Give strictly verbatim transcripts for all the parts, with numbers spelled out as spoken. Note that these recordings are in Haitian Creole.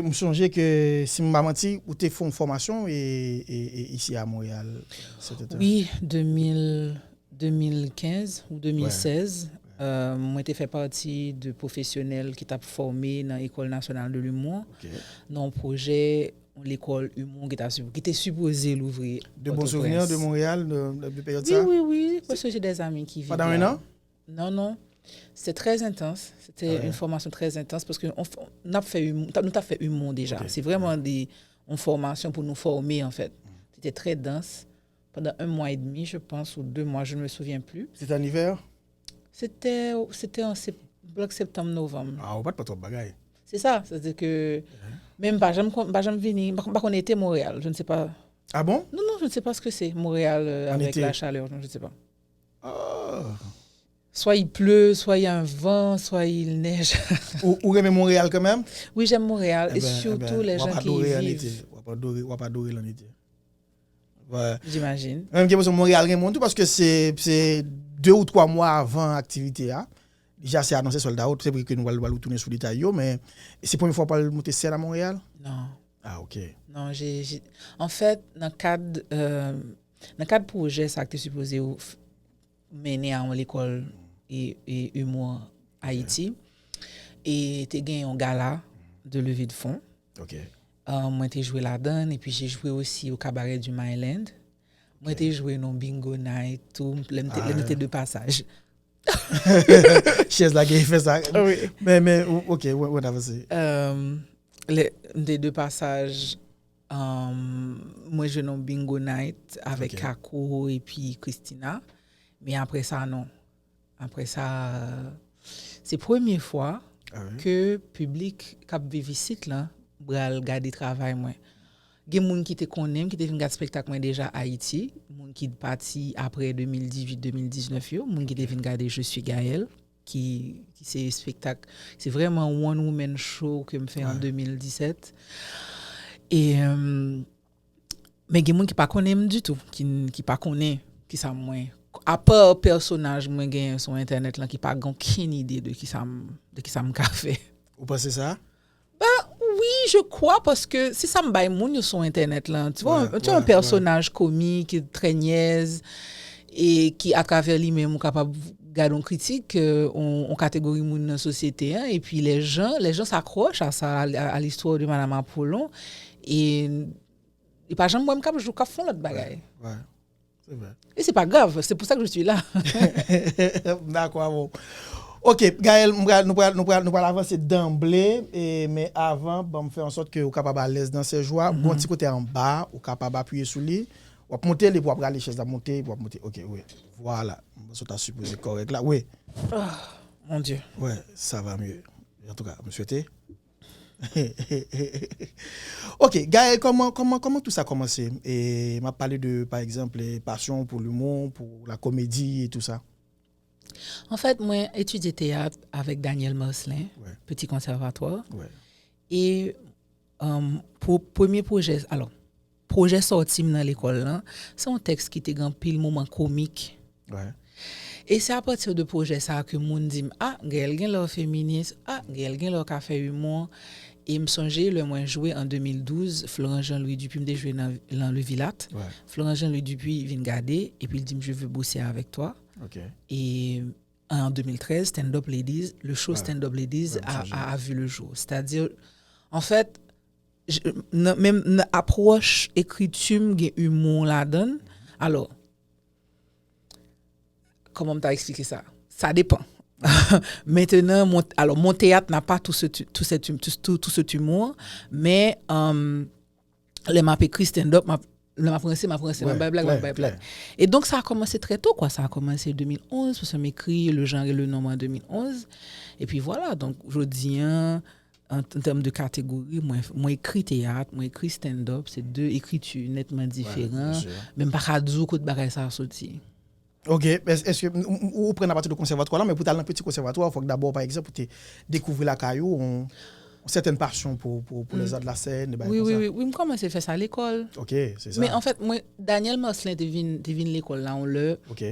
M sonje ke, si m pa manti, ou te fè yon fòmasyon e, e, e isi a Monreyal, sèten tan. Wi, de mil, de mil kenz ou de mil sèz, euh, mwen te fè pati de pwofesyonèl ki t ap fòme nan École Nationale de l'Humour, nan yon pwojè, yon lekòl imou ki t ap, ki te sipoze louvri Pòtoprens. De bons souvenirs de Montréal, de, de, de période sa? Wi, wi, wi. Paske j'ai des amis qui vivent là. Pendant un an? Non, non. C'était très intense. C'était une formation très intense parce que on f-, n ap fè humour, nou t ap fè humour déjà. C'est vraiment des, une formation pour nous former, en fait. C'était très dense. Pendant un mois et demi, je pense, ou deux mois, je ne me souviens plus. C'était en hiver? C'était, c'était en sep-, bloc septembre-novembre. Ah, ou pa t pran twòp bagay. C'est ça, c'est-à-dire que, men m pa janm kon-, m pa janm vini, m pa, m pa konn été Montréal, je ne sais pas. Ah bon? Non, non, je ne sais pas ce que c'est, Montréal, euh, avec la chaleur, non, je ne sais pas. Ah. Soit il pleut, soit il y a un vent, soit il neige. Ou, ou renmen Montréal quand même? Oui, j'aime Montréal et surtout les gens qui y vivent. W ap adore l an été. W ap adore, w ap adore l an été. J'imagine. Mwen menm gen enpresyon Montréal gen moun tou, paske se, se de ou twa mwa avan aktivite a. Deja se anonse sold out, se vre ke nou pral, pral retounen sou detay yo, men se premye fwa w pral monte sèn a Montréal? Non. Ah, ok. Non, j'ai, j'ai, en fait, nan kad, euh, nan kad pwojè sa ki te sipoze mennen a yon lekòl e, e humour Ayiti. E te gen yon gala de levée de fonds. Ok. Euh, mwen te jwe ladan, epi j'ai joué aussi au Cabaret du Myland. Mwen te jwe nan bingo night tou, lè m te, lè nou te de pasaj. Chèz la gen efè sa. Wi. Men, men, ok, w, w avanse. Euh, lè, m te de pasaj, euh, mwen jwe nan bingo night avèk Kako epi Christina. Men apre sa, non. Apre sa, se premye fwa ke piblik k ap viv isit lan pral gade travay mwen. Gen moun ki te konnen m, ki te vin gade spektak mwen deja Ayiti, moun ki pati apre de mil dizuit, de mil diznèf yo, moun ki te vin gade Je suis Gaëlle, ki, ki se spektak, se vrèman one woman show ke m fè an de mil disèt. E, euh, men gen moun ki pa konnen m ditou, ki, ki pa konnen kisa mwen, apa pèsonaj mwen genyen sou entènèt lan, ki pa gen okenn ide de kisa m, de kisa m ka fè. Ou panse sa? Ben, oui, je crois, paske se sa m bay moun yo sou entènèt lan. Tu vois, tu vois, un personnage comique, très niaise, e ki atravè li menm ou kapab gade yon kritik, euh, yon, yon kategori moun nan sosyete an, epi les gens, les gens s'accrochent à ça, à, à l'histoire de Madame Apollon, e, e pa janm wè m k ap jou, k ap fè yon lòt bagay. Se vre. E se pa grav, c'est pour ça que je suis là. Dakò avè w. Ok, Gaëlle, m pral, nou pral, nou pral, nou pral avanse danble, e, men avan, ban m fè an sòt ke ou kapab alèz nan sèj ou a. Gon ti kote anba, ou kapab apiye sou li. W ap monte li, epi w ap rale chèz la, monte, epi w ap monte. Ok, wi. Vwala. M panse w ta sipoze kòrèk la. Wi. Ah, mon Dieu. Wi, ça va mieux. En tout cas, m swete. Ok, Gaëlle, kòman, kòman, kòman tout sa kòmanse? E m ap pale de, pa egzanp, pasyon pou l'humour, pou la comédie et tout ça. An fèt, mwen etidye teyat avèk Daniel Marcelin, Petit Conservatoire. E, euh, pou premye pwojè, alò, pwojè sòti m nan lekòl lan, se yon tèks ki te gen anpil moman komik. E se apati de pwojè sa a ke moun di m, "Ah, Gaëlle gen lè w feminis, ah, Gaëlle gen lè w ka fè humour." E m sonje lè mwen jwe an de mil douz, Florent Jean-Louis Dupuis, m te jwe nan, nan Le Vilat. Florent Jean-Louis Dupuis vin gade, epi l di m, "Je veux bosser avec toi." E en deux mille treize, Stand Up Ladies, le show Stand Up Ladies a, a, a vu le jour. C'est-à-dire, en fait, je, nan, menm nan apwòch ekriti m, gen humour ladan l. Alò, kòman m ta eksplike sa? Sa depan. Maintenant, mon, alors, mon théâtre n'a pas tout ce tu-, tout cet hum-, tout, tout, tout cet humour, mais, euh, lè m ap ekri stand-up, m ap, lè m ap ranse, m ap ranse, m ap bay blag, m ap bay blag. E donk, sa a kòmanse trè to, kwa. Sa a kòmanse de mil onz, paske m ekri Le Genre et le Nombre an de mil onz. Epi vwala, donk, jodi an, an, an tèm de kategori, mwen, mwen ekri teyat, mwen ekri stand-up, se de ekriti nètman diferan. Men m pa ka di w kot bagay sa a soti. Ok, es-, èske ou, ou, ou pran apati de konsèvatwa la, men pou t al nan peti konsèvatwa, fòk dabò, pa egzanp, ou te dekouvri lakay ou yon, yon sètèn pasyon pou, pou, pou lèzat lasèn, de bagay konsa. Wi, wi, wi, m kòmanse fè sa lekòl. Ok, se sa. Men anfèt, mwen, Daniel Marcelin te vin, te vin lekòl la yon lè. Ok.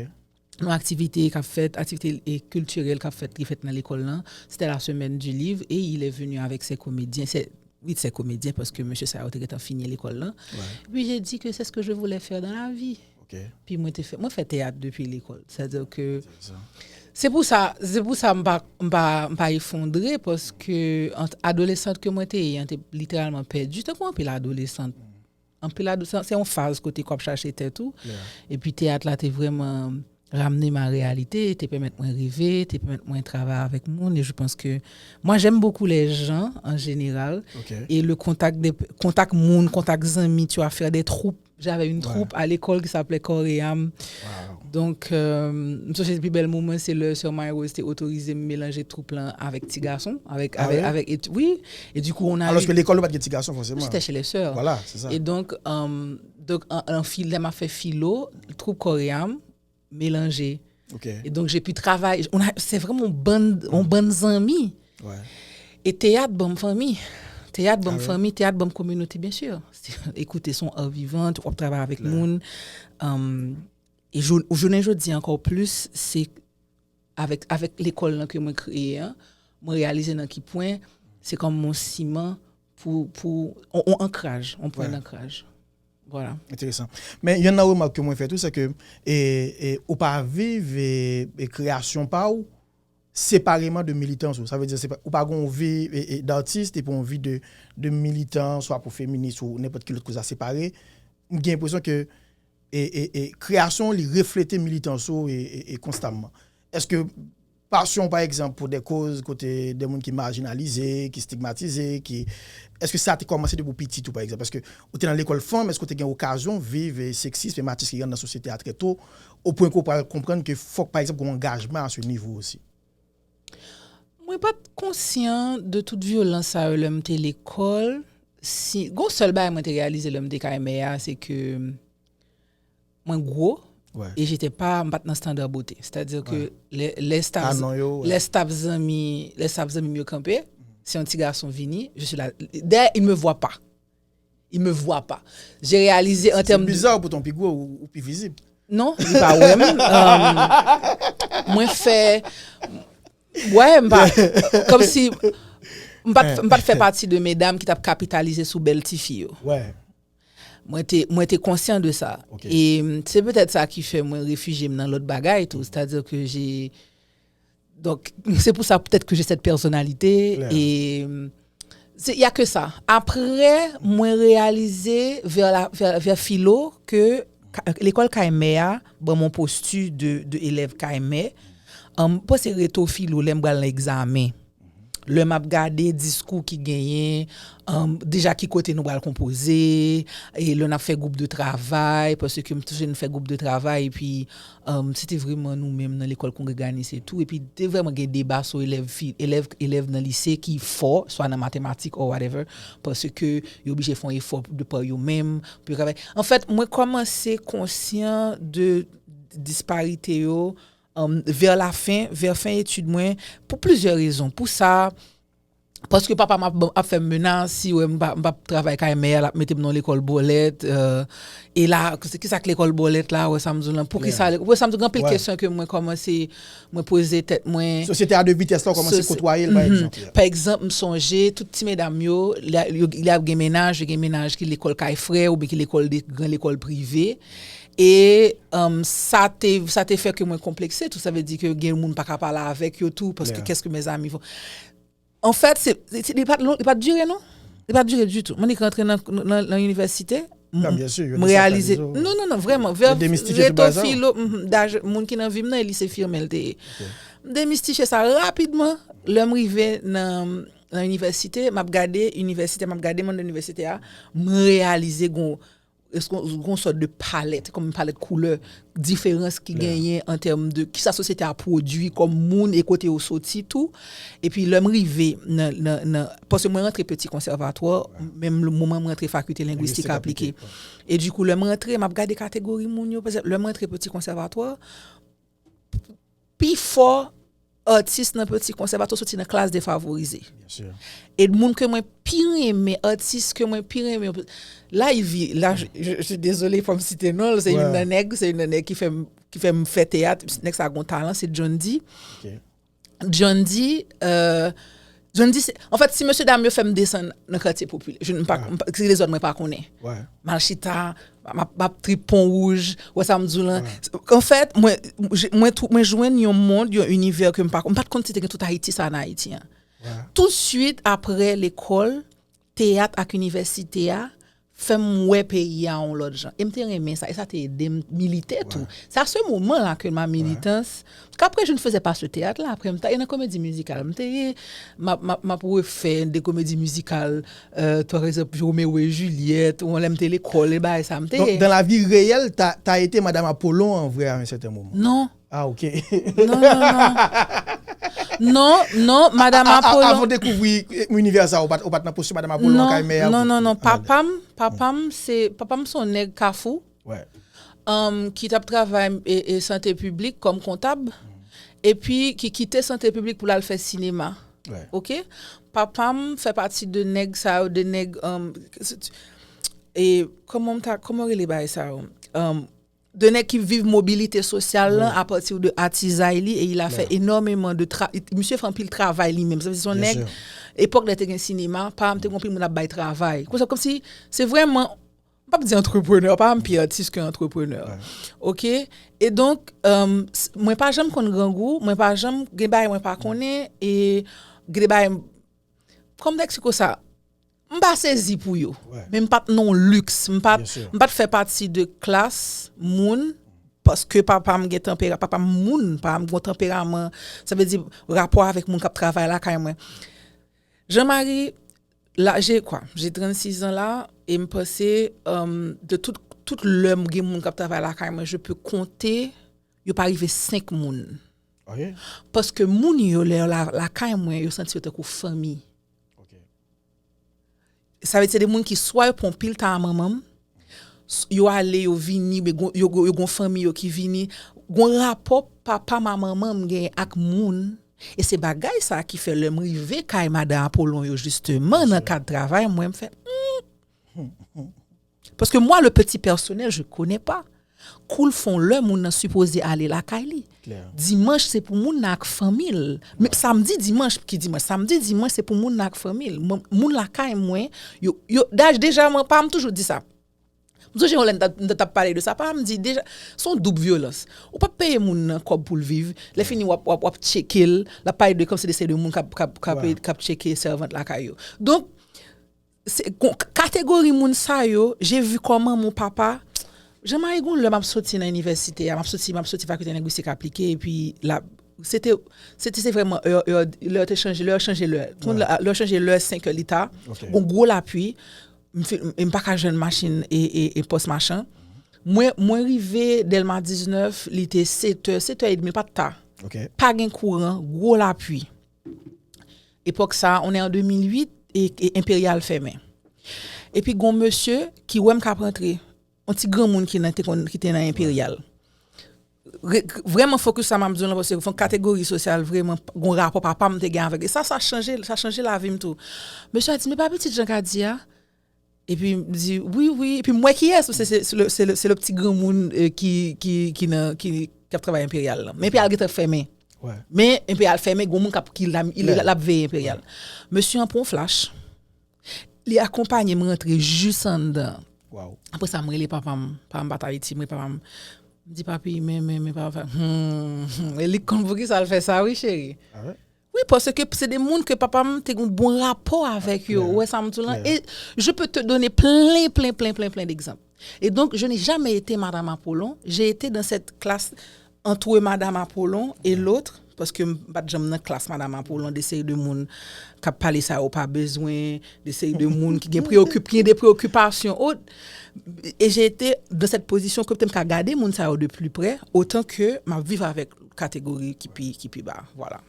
Yon aktivite k ap fèt, aktivite, e, kiltirèl k ap fèt, ki fèt nan lekòl lan. C'était la semaine du livre et il est venu avec ses comédiens. C'est, wi, se komedyen, paske mesye sa yo te gentan fini lekòl lan. Ouais. Puis j'ai dit que c'est ce que je voulais faire dans la vie. Ok. Puis mwen te fè, mwen fè teyat depi lekòl. C'est-à-dire que Sa. c'est pour ça, c'est pour ça m pa m pa m pa efondre, paske ant adolescente que mwen te ye, an te literalman pèdi, tankou anpil adolescente. Anpil adolescente, c'est une phase kote kòb chache tèt ou. Yeah. Epi teyat la te vraiment ramener ma réalité, te permettre mwen rêver, te permettre mwen travailler avec moun. Et je pense que moi j'aime beaucoup les gens en général. Ok. Et le contact des contact moun, contact zanmi, tu vois, faire des troupes. J'avais une Ouais. troupe à l'école qui s'appelait Corps et Âme. Wow. Donc, euh, m sonje pi bèl moman se lè Sir Myros te otorize m melanje troup lan avèk ti gason, avèk Ah avèk ouais? avèk et, oui, et du coup on a Alòs eu- ke lekòl ou pa t gen ti gason fòseman. J'étais chez les sœurs. Voilà, c'est ça. Et donc, euh, donc an, an fil, lè m ap fè filo, troup Corps et Âme melanje. Ok. Et donc j'ai pu travailler. On a, c'est vraiment une bonne, une bonne amie. Ouais. E teyat ban m fanmi. Teyat ban m Ah ouais? Fanmi, teyat ban m kominote, bien sûr. Écouter son art vivant, w ap travay avèk Clair. Moun. Um, e jou- jounen jodi ankò plis, se avèk avèk lekòl lan ke mwen kreye an, mwen reyalize nan ki pwen se kòm yon siman pou pou yon, yon ankraj, yon pwen Ouais. Ankraj. Voilà. Enteresan. Men yonn nan remak ke mwen fè tou se ke e, e, ou pa viv e, e kreyasyon pa ou separeman de militans ou. Sa vle di se pa, ou pa gen yon vi e, e, d'artiste epi yon vi de, de militan, swa pou feminis ou nenpòt ki lòt koz a separe. M gen enpresyon ke e, e, e, kreyasyon li reflete militans ou e, e, e konstamman. Èske pasyon pa egzanp pou de koz kote de moun ki majinalize, ki stigmatize, ki èske sa te kòmanse depi w piti tou pa egzanp? Èske ou te nan lekòl fanm, èske ou te gen okazyon viv e, seksism e machiz ki gen nan sosyete a trè to, o pwen ke w pral konprann ke fòk pa egzanp gen yon angajman a se nivo osi? Mwen pa t konsyan de tout vyolans sa yo lè m te lekòl. Si, gon sèl bagay mwen te reyalize lè m te kay mè a, se ke mwen gwo Ouais. e j'étais pas, m pa t nan standard beauté. C'est-à-dire que Ouais. les, les staff, Talon yo, ouais. Les staff zanmi, les staff zanmi m yo kanpe, si yon ti gason vini, je suis là. D'ailleurs, il me voit pas. Il me voit pas. J'ai réalisé en C'est termes de bizarre pour ton pi gwo ou, ou pi vizib. Non, li pa wè m. Euh, mwen fè ouais, m pa comme si m pa m pa t fè pati de medam ki t ap kapitalize sou bèl tifi yo. Ouais. Mwen te mwen te konsyan de sa. Ok. E mm, se petèt sa ki fè mwen refijye m nan lòt bagay tou, c'est-à-dire que j'ai donc c'est pour ça peut-être que j'ai cette personnalité Clair. Et mm, c'est- il y a que ça. Après, mwen reyalize vers la vers, vers filo que ka- lekòl kay mè a ban m yon posti de de élève kay mè. An, m panse reto filo lè m pral nan egzamen. Lè m ap gade diskou ki genyen, um, deja ki kote nou pral konpoze, e lè n ap fè gwoup de travay, paske m toujou fè gwoup de travay, epi um, se te vreman nou menm nan lekòl kongreganis e tou, epi te vreman gen deba sou elèv fi, elèv, elèv nan lise ki fò, swa nan matematik or whatever, paske yo oblije fè yon efò de pa yo menm, pou yo travay. Anfèt, mwen kòmanse konsyan de disparite yo, um, vers la fin, vers fin etid mwen, pou plizyè rezon. Pou sa, paske papa m ap, ap fè m menas, si wè m pa, m pa travay kay mè a, l ap mete m nan lekòl bòlèt, euh, e la, ki sa k lekòl bòlèt la, wè sa m di w lan, pou ki sa, wè sa m di w, gen anpil kesyon ke mwen kòmanse, mwen poze tèt mwen. Sosyete a de vitès la, ou kòmanse kotwaye l, pa egzanp. Pa egzanp, m sonje, tout ti medam yo, la, yo, y ap gen mennaj, yo gen mennaj ki lekòl kay frè, oubyen ki lekòl de, gran lekòl prive, e um, sa te, sa te fè ke mwen konplekse, tou sa vle di ke gen moun pa ka pale avèk yo tou, paske qu'est-ce que mes amis vont. Anfèt, se, se, li pa t long, li pa t dire non. Li pa t dire ditou. Mwen te rantre nan nan nan inivèsite. Non, bien sûr, yo m reyalize. Non, non, non, vrèman. Vè, demistifiye tout bagay sa. Reto filo, mhm, daj, moun ki nan vi m nan, e lise firme l te ye. M demistifiye sa rapidman. Lè m rive nan nan inivèsite, m ap gade inivèsite, m ap gade moun nan inivèsite a, m reyalize gon gon sòt de palèt, kòm palèt koulè, diferans ki genyen an tèm de kisa sosyete a pwodui kòm moun e kote yo soti tou. Epi lè m rive nan, nan, nan paske mwen rantre Petit Conservatoire, menm moman m rantre Fakilte Lengwistik Aplike. E dikou, lè m rantre, m ap gade kategori moun yo. Pa egzanp, lè m rantre Petit Conservatoire, pifò atis nan Petit Conservatoire soti nan klas defavorize. E moun ke mwen pi renmen, atis ke mwen pi renmen, la, Ivy, la, je, je, je suis désolée, fò m site non l, se youn nan nèg, se youn nan nèg ki fè m, ki fè m fè teyat, nèg sa gon talan, se John D. John D, euh, Zòn di se, anfèt, si mesye dam yo fè m desann nan katye popilè, je n pa, m pa- se dezòd mwen pa konnen. M al chita, m ap, m ap trip Pon Wouj, wè sa m di w lan. Anfèt, mwen, je- mwen, tou- mwen jwenn yon mond, yon inivè ke m pa, m pa t konn si te gen tout Ayiti sa an Ayiti an. Tousuit apre lekòl, teyat ak inivèsite a, fè m wè peyi a yon lòt jan. E m te renmen sa, e sa te ede m milite tou. C'est à ce moment-là que ma militance, parce qu'après, je ne faisais pas ce théâtre-là, apre m ta ye nan komedi mizikal, m te ye, m ap, m ap, m ap refè de komedi mizikal, euh, par exemple, Romeo et Juliette, ou lè m te lekòl, e bagay sa, m te Donc, ye. Dans la vie réelle, t'as as été Madame Apollon en vrai à un certain moment. Non. Ah, ok. Non, non, non. Non, non, Madame Apollon. Avan dekouvri univè sa, ou pa t nan post Madame Apollon, non, kay mè. Non, non, non. Papa m, papa m, se, papa m se yon nèg Kafou. Ouais. Um, ki t ap travay e, e sante piblik kòm kontab. Epi ki kite sante piblik pou l al fè sinema. Ouais. Ok? Papa m fè pati de nèg sa yo, de nèg. Um, e kòman m ta, kòman rele bagay sa yo? Um, de nèg ki viv mobilite sosyal lan apati de atizay li e il a fait énormément de tra, misye fè anpil travay li menm. Sa vle di se yon nèg, epòk lè te gen sinema, pa m te gen anpil moun ap bay travay. Konsa, kòmsi, se vrèman, m p ap di antreprenè, pa m pi atis ke antreprenè. Ok? E donk, um, mwen pa janm konn grangou, mwen pa janm gen bagay mwen pa konnen, e gen bagay, kòm Meksiko sa, m pa sezi pou yo. Men m pa t nan liks, m pa t fè pati de klas moun, paske papa m gen tanpera, papa m moun, papa m gen tanperaman, sa vle di rapò avèk moun k ap travay lakay mwen. Jean-Marie, là, j'ai quoi? J'ai trente-six ans là, e m panse, um, de tout, tout lè m gen moun k ap travay lakay mwen, je peux compter, yo pa rive senk moun. Paske moun yo, lè yo la, lakay mwen, yo santi yo tankou fanmi. Sa vle di se de moun ki swa yo pran pil ta a manman m, yo ale, yo vini, men yo gon fanmi yo ki vini. Gon rapò papa m a manman m genyen ak moun. E se bagay sa ki fè lè m rive kay madan Apolon yo jisteman nan kad travay mwen, m fè hmm. Paske mwa le peti pèsonèl je konnen pa. Koul fon lè moun nan sipoze ale lakay li. Dimanch se pou moun nan ak fanmi l. Men samdi dimanch, ki dimanch? Samdi dimanch se pou moun nan ak fanmi l. Moun lakay mwen, yo, yo, deja mwen pa m toujou di sa. M sonje yon lè m t ap pale de sa, pa m di deja, se yon doub vyolans. Ou p ap peye moun nan kòb pou l viv, lè fini w ap, w ap, w ap tcheke l, l ap pale de kòmsi de se de moun k ap, k ap, k ap, k ap tcheke sèvant lakay yo. Donk, se, kategori moun sa yo, j'ai vu kòman mon papa, Jean-Marie, gon lè m ap soti nan inivèsite a, m ap soti, m ap soti fakilte lengwistik aplike, epi la, se te, se te, se vrèman, lè te chanje, lè chanje lè. Lè chanje lè, senk è li ta, gon gwo lapli, m pa ka jwenn machin e, e, e pòs machan. Mwen, mwen rive Dèlma diznèf, li te sèt è, sèt è edmi, li pa t ta. Pa gen kouran, gwo lapli. Epòk sa, on est en deux mille huit, e, e Enperyal fèmen. Epi gon mesye ki wè m k ap rantre, yon ti granmoun ki nan, te konn, ki te nan Enperyal. Vrèman fokis sa m ap di w lan, paske fon kategori sosyal vrèman gon rapò papa m te gen avèk. E sa, sa chanje, sa chanje lavi m tou. Mesye a di, men pa pitit jan ka di a. Epi m di, wi, wi. Epi m wè kiyès, se, se, se le, se le, se le pti granmoun ki, ki, ki nan, ki, k ap travay Enperyal lan. Men Enperyal gentan fèmen. Men Enperyal fèmen, gon moun k ap, ki la, l ap veye Enperyal. Mesye an pran yon flach. Li akonpanye m rantre jis anndan. Apre sa, m rele papa m. Papa m pa t Ayiti, m rele papa m. M di, papi, men, men, men, papa, hmm, e li k konn poukisa l fè sa, wi, cheri. Wi, paske se de moun ke papa m te gen yon bon rapò avèk yo. Ou wè sa m di w lan? E je peux te donner plein, plein, plein, plein, plein d'exemples. Et donc, je n'ai jamais été Madame Apollon. J'ai été dans cette classe entre Madame Apollon et l'autre, paske m pa t janm nan klas Madame Apollon, de seri de moun k ap pale sa yo pa bezwen, de seri de moun ki gen preokip, ki gen de preokipasyon, autres. Et j'ai été dans cette position ke m ka gade moun sa yo de plus près, autant que m ap viv avèk kategori ki pi, ki pi ba. Voilà.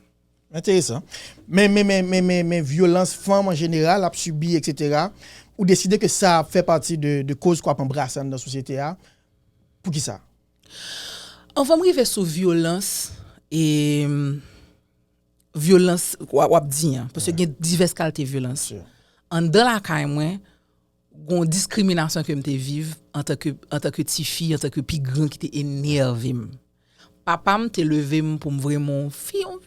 Enteresan. Men, men, men, men, men, men vyolans fanm an jeneral ap sibi, etsetera, ou deside ke sa ap fè pati de, de koz ke w ap anbrase anndan sosyete a. Poukisa? Anvan m rive sou vyolans, e, vyolans w ap, w ap di an, paske gen divès kalte vyolans. Anndan lakay mwen, gon diskriminasyon ke m te viv antanke, antanke tifi, antanke pi gran ki te enève m. Papa m te leve m pou m vrèman yon fi, yon,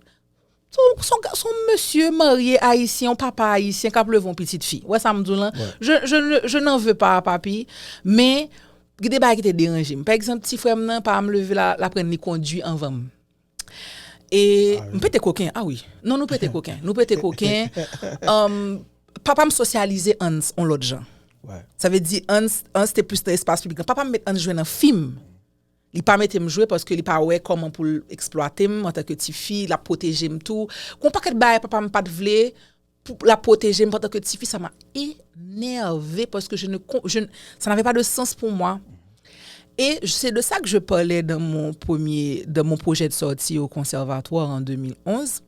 Se yon, se yon, se yon mesye marye ayisyen, yon papa ayisyen k ap leve yon pitit fi. Wè sa m di w lan? Je, je, ne- je n'en veux pas, papi. Men, gen de bagay ki te deranje m. Pa egzanp, ti frè m nan, pa m leve la, l aprann li kondui anvan m. E m pete koken, ah wi. Non, nou pete koken. Nou pete koken. Um, papa m sosyalize Hans yon lòt jan. Sa vle di Hans, Hans te plis nan espas piblik lan. Papa m met Hans jwe nan fim. Li pa mete m jwe paske li pa wè kòman pou l eksplwate m antanke tifi, l ap pwoteje m tou. Gon pakèt bagay papa m pa t vle pou l ap pwoteje m antanke tifi, ça m'a énervé parce que je ne, con- je, ne- ça n'avait pas de sens pour moi. Et c'est de ça que je parlais dans mon premier, dans mon projet de sortie au conservatoire en deux mille onze.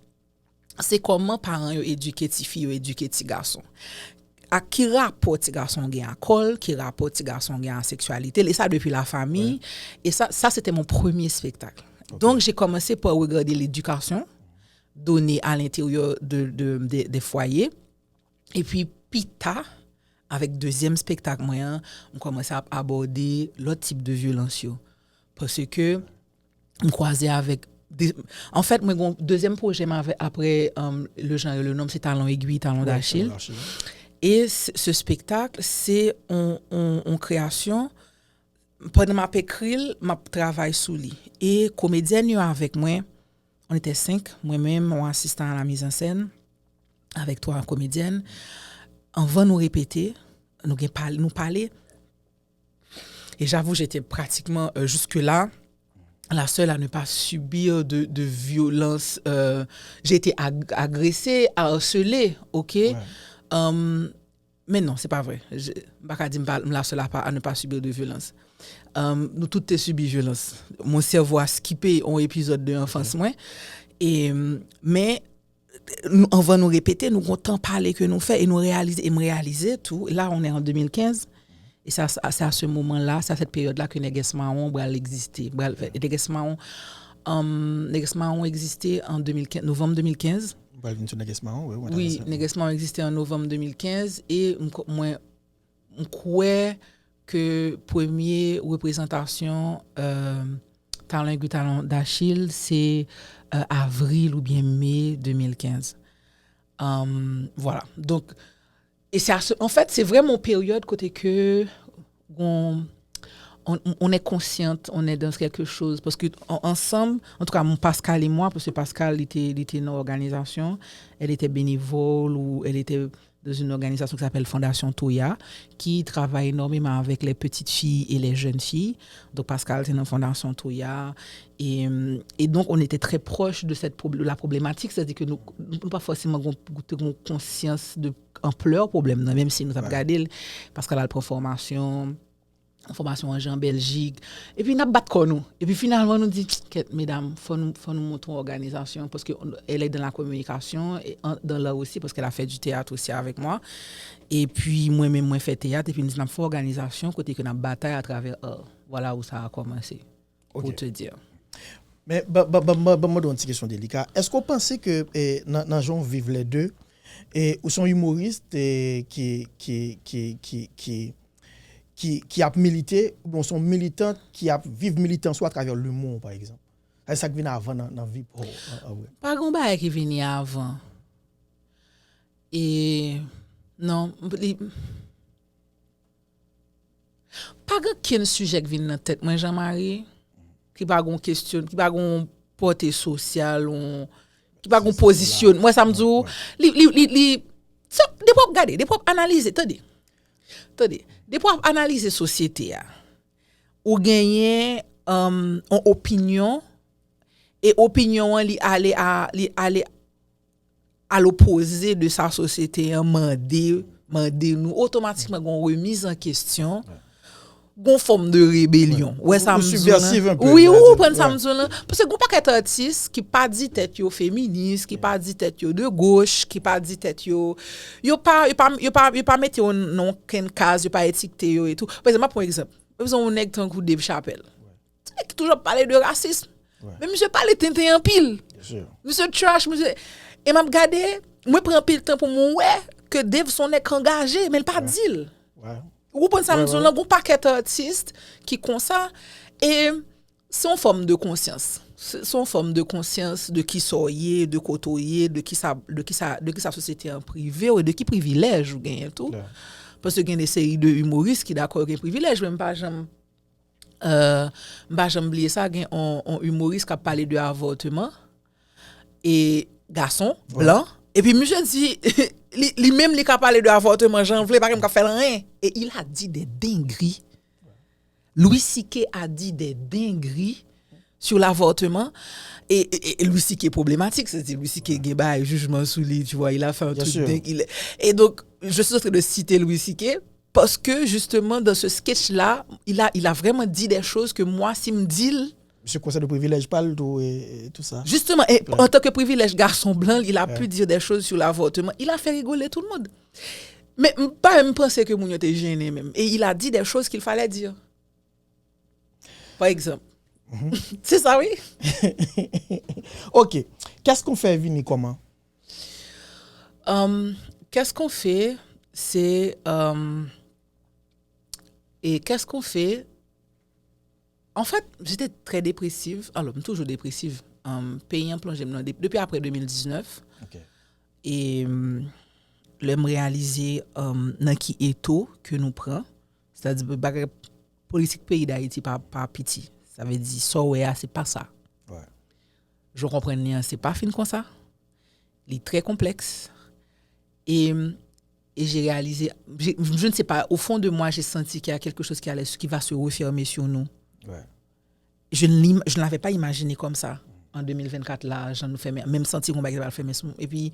Se kòman paran yo edike tifi yo, edike ti gason. Ak ki rapò ti gason gen a kò l, ki rapò ti gason gen a seksyalite l, e sa depi lafanmi. E sa, ça c'était mon premier spectacle. Donc j'ai commencé par regarder l'éducation donnée à l'intérieur de, de, de, des foyers. Epi pita, avèk dezyèm spektak mwen an, m kòmanse ap abòde lòt tip de vyolans yo. Paske m kwaze avèk de, anfèt, mwen gon dezyèm pwojè m avè, apre um, Le Genre et le Nombre, se Talon Aiguille, Talon D'Achille. E se, se spektak, se on, on, on kreyasyon, pandan m ap ekri l, m ap travay sou li. E komedyèn yo avèk mwen, on était cinq, mwen menm, on asistan a la mizannsèn, avèk twa komedyèn. Anvan nou repete, nou gen pale, nou pale. Et j'avoue, j'étais pratiquement euh, jusque-là la seule à ne pas subir de, de violence. Euh, j'ai été ag- agressée, harcelée, ok? Um, men non, se pa vre. Je- M pa ka di m pa- m la seule à, pas- à ne pas subir de violence. Um, nou tout te sibi vyolans. Mon cerveau a skipe yon epizòd de anfans mwen. E, men, nou- anvan nou repete, nou gon tan pale ke nou fè e nou reyalize, e m reyalize tou, la on est en deux mille quinze, et c'est à, c'est à ce moment-là, c'est à cette période-là que Nègès Mawon pral egziste. Pral fè- Nègès Mawon, um, Nègès Mawon egziste an deux mille quinze, novanm deux mille quinze. Ou pral vin sou Nègès Mawon, wi. Wi, Nègès Mawon egziste an novanm deux mille quinze e m ko- mwen, m kwè ke premye reprezantasyon euh, Talon Aiguille, Talon D'Achille, se euh, avril oubyen me deux mille quinze. Um, voilà. Donk, e se a se- an fèt, se vrèman yon peryòd kote ke gon- on, on est consciente, on est dans quelque chose. Parce que en- ensemble, en tout cas, mon Pascal et moi, parce que Pascal était, il était dans l'organisation, elle était bénévole ou elle était dans une organisation qui s'appelle Fondation Toya, qui travaille énormément avec les petites filles et les jeunes filles. Donc Pascal, c'est dans Fondation Toya. Et, euh, et donc, on était très proche de cette prob- la problématique, c'est-à-dire que nous n'avons pas forcément gon- gon- gon conscience de ampleur problème, non, même si nous avons regardé, Pascal a pris formation, fòmasyon an jan Bèljik. Epi n ap bat kò nou. Epi finalman nou di, kèt medam, fò nou, fò nou monte yon òganizasyon, paske elle est dans la communication et en- dans l'art aussi, parce qu'elle a fait du théâtre aussi avec moi. Epi mwen menm mwen fè teyat, epi n di n ap fè òganizasyon kote ke n ap batay atravè art. Voilà où ça a commencé. Pour te dire. Men ban ban ban ban ban mwen yon ti kesyon delika. Èske w panse ke eh, nan nan jan w viv lè de, eh, ou se yon imoris eh, ki ki ki ki ki ki ki ap milite oubyen w se yon militant ki ap viv militans ou atravè limo pa egzanp? Sa sa k vin avan nan nan vi pa w an vre? Pa gen yon bagay ki vini avan. E non, li Pa gen okenn sijè k vin nan tèt mwen Jean Marie ki pa gon kesyon, ki pa gon pòte sosyal, on, ki pa gon pozisyonman. Wè sa m di w? Li, li, li, li, se, depi w ap gade, depi w ap analize, tande, tande, depi w ap analize sosyete a, ou genyen um, on opinyon, e opinyon an li ale a, li ale a lopoze de sa sosyete an mande mande nou otomatikman gon remiz an kesyon, gon fòm de rebelyon. Wè sa m di w lan? Wi, ou konprann sa m di w lan? Paske gon pakèt atis ki pa di tèt yo feminis, ki pa di tèt yo de goch, ki pa di tèt yo yo pa yo pa yo pa yo pa mete yo nan okenn kaz, yo pa etikte yo etou. Pa egzanp, m ap pran yon egzanp. Mwen bezwen yon nèg tankou Dave Chappelle. Ti nèg ki toujou ap pale de rasism. Men misye pale tenten anpil. Misye trash, misye. E m ap gade, mwen pran anpil tan pou mwen wè ke Dave se yon nèg k angaje, men l pa di l. Ou konprann sa m di w lan? Gon pakèt atis ki konsa. E se yon fòm de konsyans. se se yon fòm de konsyans de kisa w ye, de kote w ye, de kisa, de kisa, de kisa sosyete an prive w, e de ki privilèj ou genyen tou. Paske gen de seri de imoris ki dakò yo gen privilèj, men m pa janm, euh, m pa janm bliye sa, gen on, on imoris k ap pale de avòtman, e gason, blan, epi misye di, li, li menm li ka pale de avòtman jan l vle, pa gen moun k ap fè l anyen. Et il a dit des dingueries. Louis C K a dit des dingueries sur l'avortement. Et, et, et Louis C K est problématique, c'est-à-dire Louis C K gen bagay jijman sou li, tu vois, il a fait un truc dingue. Il, et donc, je suis en train de citer Louis C K parce que justement, dans ce sketch-là, il a, il a vraiment dit des choses que moi, si m di l, Misye konsède privilèj pa l tou e, e tout sa. Justement, et en tant que privilège garçon blanc, il a pu dire des choses sur l'avortement. Il a fait rigoler tout le monde. Men m pa menm panse ke moun yo te jennen menm. Et il a dit des choses qu'il fallait dire. Par exemple. C'est ça, oui. Ok. Qu'est-ce qu'on fait vini kòman? Um, qu'est-ce qu'on fait? C'est. Um, et qu'est-ce qu'on fait? En fait, j'étais très dépressive. Alors, m toujou depresiv. Um, peyi an plonje m nan dep- depi apre de mil diznèf. Ok. E um, lè m reyalize um, nan ki eto ke nou pran, sètadi bagay politik peyi Dayiti pa, pa piti. Sa vle di, sa w wè a, se pa sa. Ouais. Jan w konprann li an, se pa fin konsa. Li trè konplèks. E, et j'ai réalisé, j'ai- je ne sais pas, au fond de moi, j'ai senti qu'il y a quelque chose qui, allait, qui va se refermer sur nous. Ouais. Je ne, l'im- je ne l'avais pas imaginé comme ça. En deux mille vingt-quatre, là, jan nou fèmen, menm santi yon bagay ki pral fèmen sou nou. Epi,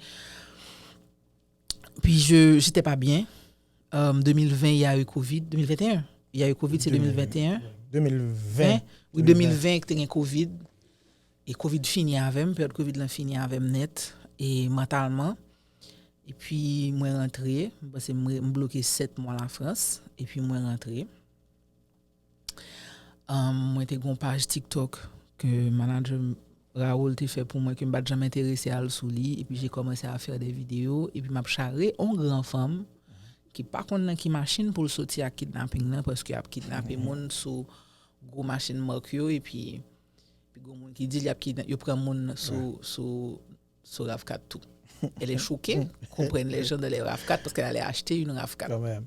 puis je, j'étais pas bien. Euh, deux mille vingt, il y a eu Covid. Deux mille vingt et un, il y a eu Covid, c'est deux mille vingt et un. Deux mille vingt. Hein? Oui, deux mille vingt, te gen Covid. E Covid fini avè m, peryòd Covid lan fini avè m nèt, e mantalman. Epi mwen rantre, m panse m re- m bloke sèt mwa Lafrans, epi mwen rantre. Um, mwen te gon paj TikTok ke manager m, Raoul te fè pou mwen, ke m pa t janm enterese al sou li, epi j'ai commencé à faire des vidéos, epi m ap chare on gran fanm ki pa konn nan ki machin pou l soti ak kidnaping nan, paske ap kidnape moun sou gwo machin mark yo, epi, epi gon moun ki di l ap kidna- yo pran moun sou, sou, sou rav kat tou. Elle est choquée qu'on prenne les gens dans les rav kat parce qu'elle allait acheter une rav kat. Quand même.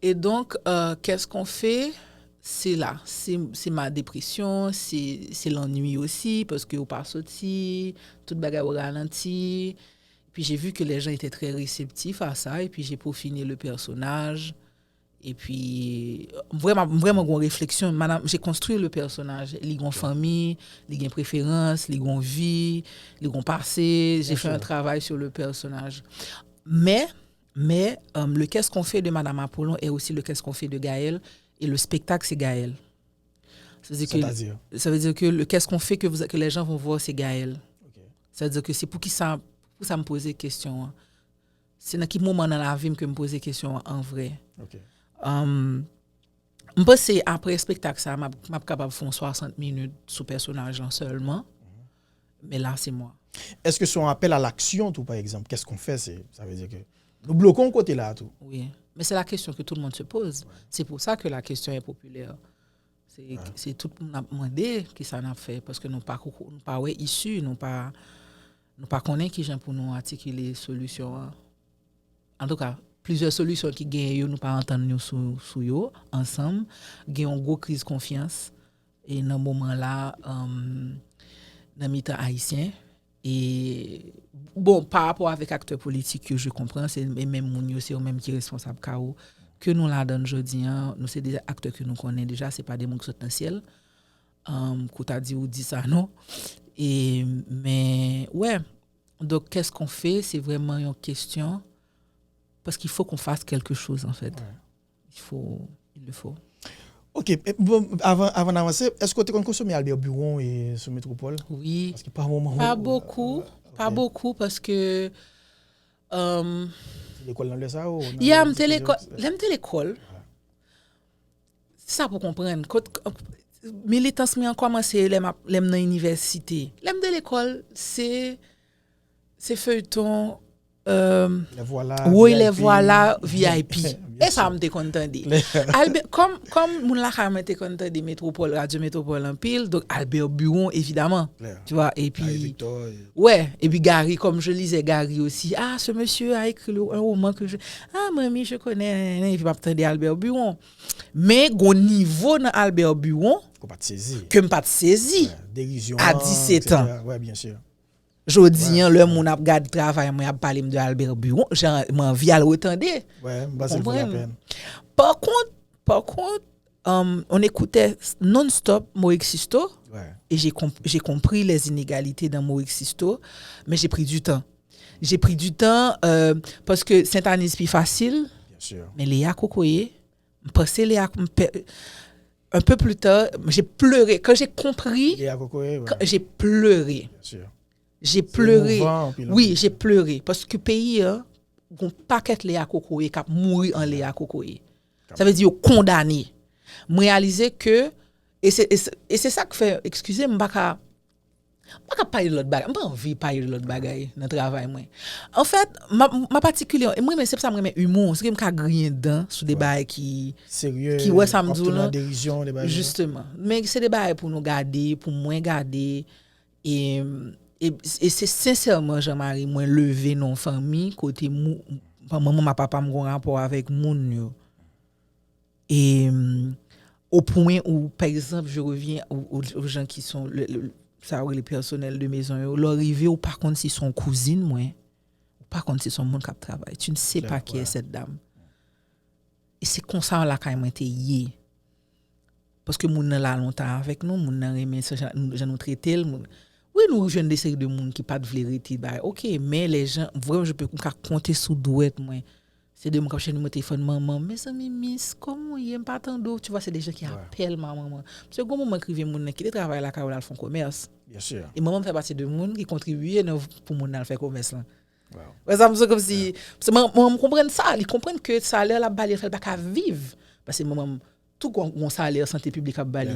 Et donc, euh, qu'est-ce qu'on fait? C'est là, c'est c'est ma dépression, c'est c'est l'ennui aussi, parce que ou pa soti, tout bagay ou ralanti. Puis j'ai vu que les gens étaient très réceptifs à ça, et puis j'ai peaufiné le personnage. Et puis, euh, vraiment, vraiment, gon réflexion. Madame, j'ai construit le personnage. Li gon famille, li gen préférence, li gon vie, li gon passé. J'ai fait un travail sur le personnage. Mais, mais euh, le qu'est-ce qu'on fait de Madame Apollon est aussi le qu'est-ce qu'on fait de Gaël. Et le spectacle, c'est Gaël. Ça veut dire que, C'est-à-dire? Ça veut dire que le qu'est-ce qu'on fait que, vous, que les gens vont voir, c'est Gaël. Ok. Ça veut dire que c'est pour qui ça, pour ça me poser question, hein. Se nan ki moman nan lavi m ke m poze kesyon an an vrè. Ok. Um, m panse apre espektak sa, m ap, m ap kapab fè yon swasant minit sou pèsonaj lan sèlman. Men la, se mwen. Est-ce que c'est un appel à l'action, tout, par exemple? Qu'est-ce qu'on fait? C'est, ça veut dire que nous bloquons côté là, tout. Oui. Mais c'est la question que tout le monde se pose. C'est pour ça que la question est populaire. Se se tout moun ap mande kisa n ap fè, paske nou pa koko- nou pa wè isi, nou pa nou pa konnen kijan pou nou atikile solisyon an. Antouka, plizyè solisyon ki genyen yo, nou pa antann nou sou, sou yo ansanm. Gen yon gwo kriz konfyans e nan moman la, um, nan mitan ayisyen. E, bon, pa rapò avèk aktè politik yo, je konpran, se e menm moun yo, se yo menm ki responsab kawo ke nou ladan l jodi an. Nou se de aktè ke nou konnen deja, se pa de moun ki sot nan syèl. Um, kou ta di ou di sa, non. E, men, wè. Donk, qu'est-ce qu'on fait? Se vrèman yon kesyon. Parce qu'il faut qu'on fasse quelque chose, en fait. Il faut, il le faut. Ok, e, bon, avan, avan n avanse, èske w te konn konsome Albert Buron e sou Metropole? Oui. Paske pa moman. Pa bokou, pa bokou, paske, um, Lekòl nan lè sa ou? Ya, m te lekòl. Lè m te lekòl, se sa pou konprann. Kot, militans mwen an kòmanse lè m ap- lè m nan inivèsite. Lè m te lekòl, se, se feyton, euh, Les Voilà, Woy, V I P. Les Voilà, V I P. E sa m te konn tande. Albert, kòm, kòm moun lakay mwen te konn tande Metropole, Radio Metropole anpil, donk Albert Buron, evidaman. Claire. Tu vois, Gary epi, Victor. wè, epi Gary, comme je lisais Gary aussi, ah, ce monsieur a écrit le- un roman que je, ah, manmi, je connais, epi m ap tande Albert Buron. Men, gon nivo nan Albert Buron Ou pa t sezi. Ke m pa t sezi. Derizyon. A disèt an. Wè, byen si. Jodi an, lè moun ap gad travay mwen, ap pale m de Albert Buron, jan, m anvi al retande. Wè, m panse m pou la Konprann. pèn. Par contre, par contre, euh, on écoutait non-stop Maurice Sisto Wè. et j'ai comp- j'ai compris les inégalités dans Maurice Sisto, mais j'ai pris du temps. J'ai pris du temps euh, parce que Sainte-Anne pi fasil, Byen si. men Léa Kokoye, m panse Léa, m pe- un peu plus tard, j'ai pleuré. Quand j'ai compris, Léa Kokoye, wè. quand- j'ai pleuré. Byen si. J'ai pleuré. Mouvan, anpil, Oui, anpil. J'ai pleuré. Paske peyi an, gon pakèt Léa Kokoye k ap mouri an Léa Kokoye. Sa vle di yo kondane. M reyalize ke, e se, e se, e se sa k fè, eskize m, m pa ka, m pa ka pale de lòt bagay. M pa anvi pale de lòt bagay nan travay mwen. Anfèt, m ap, m ap atikile, e mwen, men se pou sa m renmen imou, se ke m ka griyen dan sou de bagay ki, Serye. ki wè sa m W ap di w tounen lan. An derizyon, de bagay. Jisteman. Men se de bagay pou nou gade, pou mwen gade, e, e, e se sensèman, Jean Marie, mwen leve nan yon fanmi kote mou- manman m ak papa m gon rapò avèk moun yo. E, au point où, par exemple, je reviens aux, aux, aux gens qui sont, le, le, sa yo rele personnel de maison yo, lè w rive, ou pa konn si se yon kouzin mwen, ou pa konn si se yon moun k ap travay. Tu ne sais pas qui est cette dame. E se konsa lakay mwen te ye. Paske moun nan la lontan avèk nou, moun nan renmen sa jan, jan nou trete l. Moun, wi, nou jwenn de seri de moun ki pa t vle rete bay. Ok, men lè jan, vrèman, je peux, m ka konte sou dwèt mwen. Se de moun k ap chèche nimewo telefòn manman m. Mezanmi, mis, kòman w ye? M pa tande w. Tu vois, se de jan ki apèl manman mwen. Paske gon moman k rive moun nan kite travay lakay ou l al fè yon komès. Byen si. E manman m fè pati de moun ki kontribiye nan pou moun nan al fè komès lan. Wow. Wè sa m sou kòmsi, se manman m konprann sa, li konprann ke salè l ap ba li, fè l pa ka viv. Paske manman m, tout gon, gon salè sante piblik ap ba li.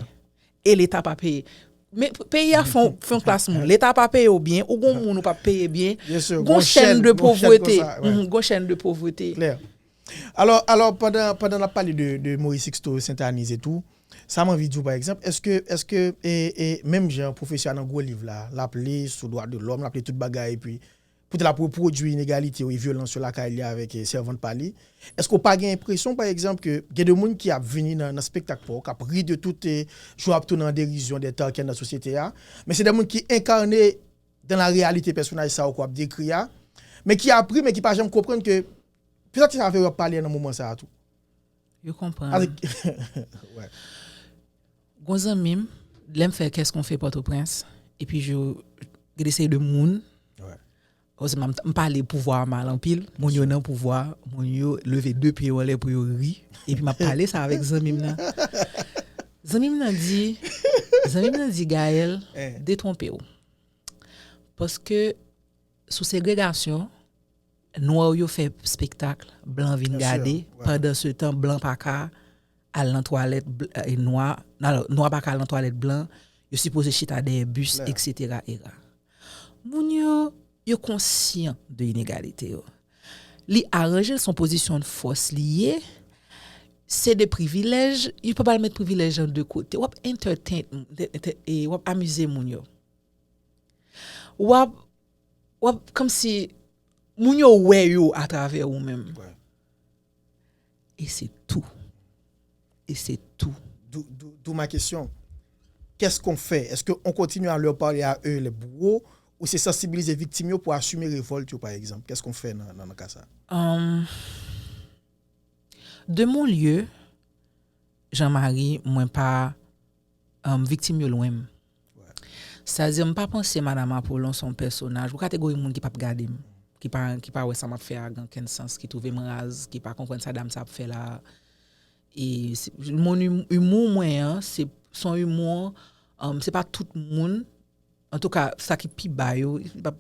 E Leta pa peye. Men peyi a fè yon, fè yon klas moun. Leta pa peye w byen, ou gon moun ou pa peye byen. Byen si, Gon chèn de gon chèn povrete. Konsa, wè. Mhm, gon chèn de povrete. Klè. Alò, alò pandan, pandan n ap pale de, de Maurice Sixto Sainte-Anne e tou, sa m anvi di w, pa egzanp, èske, èske e, e, menm jan pwofesè a nan gwo liv la, l ap li sou dwa de lòm, l ap li tout bagay, epi poutèt l ap repwodui inegalite yo e vyolans yo lakay li avèk e, sèvant pa li, èske w pa gen enpresyon, pa egzanp, ke gen de moun ki ap vini nan, nan spektak pa w, k ap ri de tout e, jou ap tounen an derizyon de tan ki nan sosyete a, men se de moun ki enkane dan la reyalite pèsonaj sa yo ke w ap dekri a, men ki ap ri, men ki pa janm konprann ke petèt se avè yo y ap pale nan moman sa a tou. Yo konprann. Avèk, wè. Gon zanmi m, lè m fè Qu'est-ce qu'on fait Pòtoprens, epi je, gen de seri de moun, Wè. Ozman m, m pale pouvwa a mal anpil, moun yo nan pouvwa, moun yo leve de pye yo anlè pou yo ri, epi m ap pale sa avèk zanmi m nan. Zanmi m nan di, zanmi m nan di, Gaëlle, detwonpe w. Paske sou segregasyon, nwa yo fè spektak, blan vin Byen gade, si, wè. Pandan se tan, blan pa ka al nan twalèt bl- e nwa, alò, nwa pa ka al nan twalèt blan, yo sipoze chita dèyè bis, Klè. Etsetera, era. Moun yo, yo konsyan de inegalite yo. Li aranje l, se yon pozisyon de fòs li ye, se de privilèj, yo pa pral met privilèj an de kote. W ap entertain, ente- ente- e w ap amize moun yo. W ap, w ap, kòmsi, moun yo wè yo atravè ou menm. Wè. E se tou. E se tou. D'où, d'où, d'où ma question. Qu'est-ce qu'on fait? Est-ce qu'on continue à leur parler à eux, les bourreaux, ou se sansibilize viktim yo pou asime revòlt yo, pa egzanp? Qu'est-ce qu'on fait nan, nan, nan ka sa? Um, de mon lieu, Jean-Marie, mwen pa um, viktim yo lwen m. Sa di, m pa panse Madan Apollon se yon pèsonaj, yon kategori moun ki p ap gade m, ki pa, ki pa wè sa m ap fè a gen okenn sans, ki twouve m raz, ki pa konprann sa dam sa ap fè la. E se- mon hum- humour mwen an, se se yon humour, um, se pa tout moun, antouka, sa ki pi ba yo, li p ap,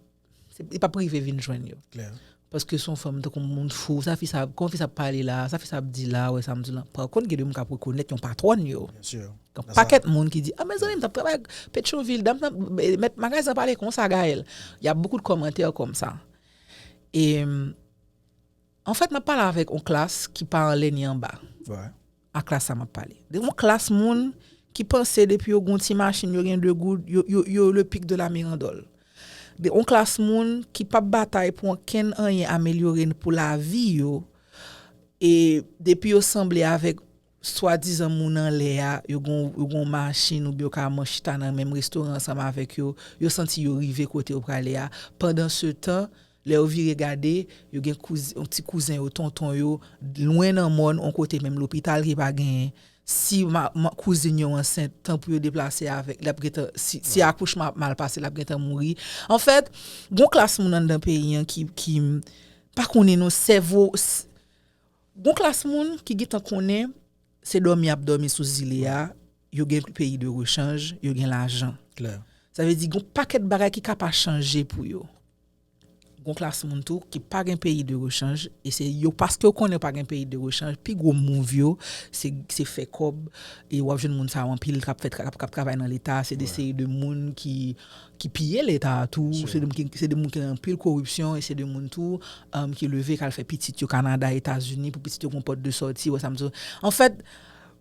se- li p ap rive vin jwenn yo. Klè. Paske se yon fanm tankou moun fou, sa fi sa, kòman fi sa ap pale la, sa fi sa ap di la, wè sa m di la. Pa kont, gen de moun k ap rekonèt yon patwòn yo. Byen si. Gen pakèt moun ki di, ah, mezanmi, m t ap travay Petyonvil, dam nan, mèt magazen pale konsa, Gaëlle. Y a beaucoup de commentaires comme ça. E, Anfèt, m ap pale avèk yon klas ki pa anlè ni anba. A klas sa m ap pale. De yon klas moun ki panse depi yo gon ti machin, yo gen de goud, yo, yo, yo le pic de la mirandole. De yon klas moun ki p ap batay pou ankenn anyen amelyore pou lavi yo. E depi yo sanble avèk swadizan moun anlè a, yo gon, yo gon machin oubyen yo ka man chita nan menm restoran ansanm avèk yo, yo santi yo rive kote yo prale a. Pandan se tan, lè yo vire gade, yo gen kouz, yon ti kouzen yo, tonton yo, lwen nan mòn, yon kote menm lopital ki pa genyen. Si ma, ma, kouzin yo ansent, tan pou yo deplase avèk, l ap gentan, si, si akouchman ap mal pase, l ap gentan mouri. Anfèt, gon klas moun anndan peyi an ki, ki, m pa konnen non, sèvo, s- gon klas moun ki gentan konnen se dòmi y ap dòmi sou zile a, yo gen peyi de rechanj, yo gen lajan. Sa vle di, gon pakèt bagay ki ka pa chanje pou yo. Gon klas moun tou ki pa gen peyi de rechanj, e se yo, paske yo konnen yo pa gen peyi de rechanj, pi gwo mouv yo, se, se fè kòb, e w ap jwenn moun sa yo anpil k ap fè tra- k ap, k ap travay nan Leta, se de seri de moun ki, ki piye Leta a tou, se de moun ki, se de moun ki gen anpil koripsyon, e se de moun tou, um, ki leve k al fè pitit yo Kanada, Etazini, pou pitit yo gon pòt de sòti, wè sa m di w. Anfèt,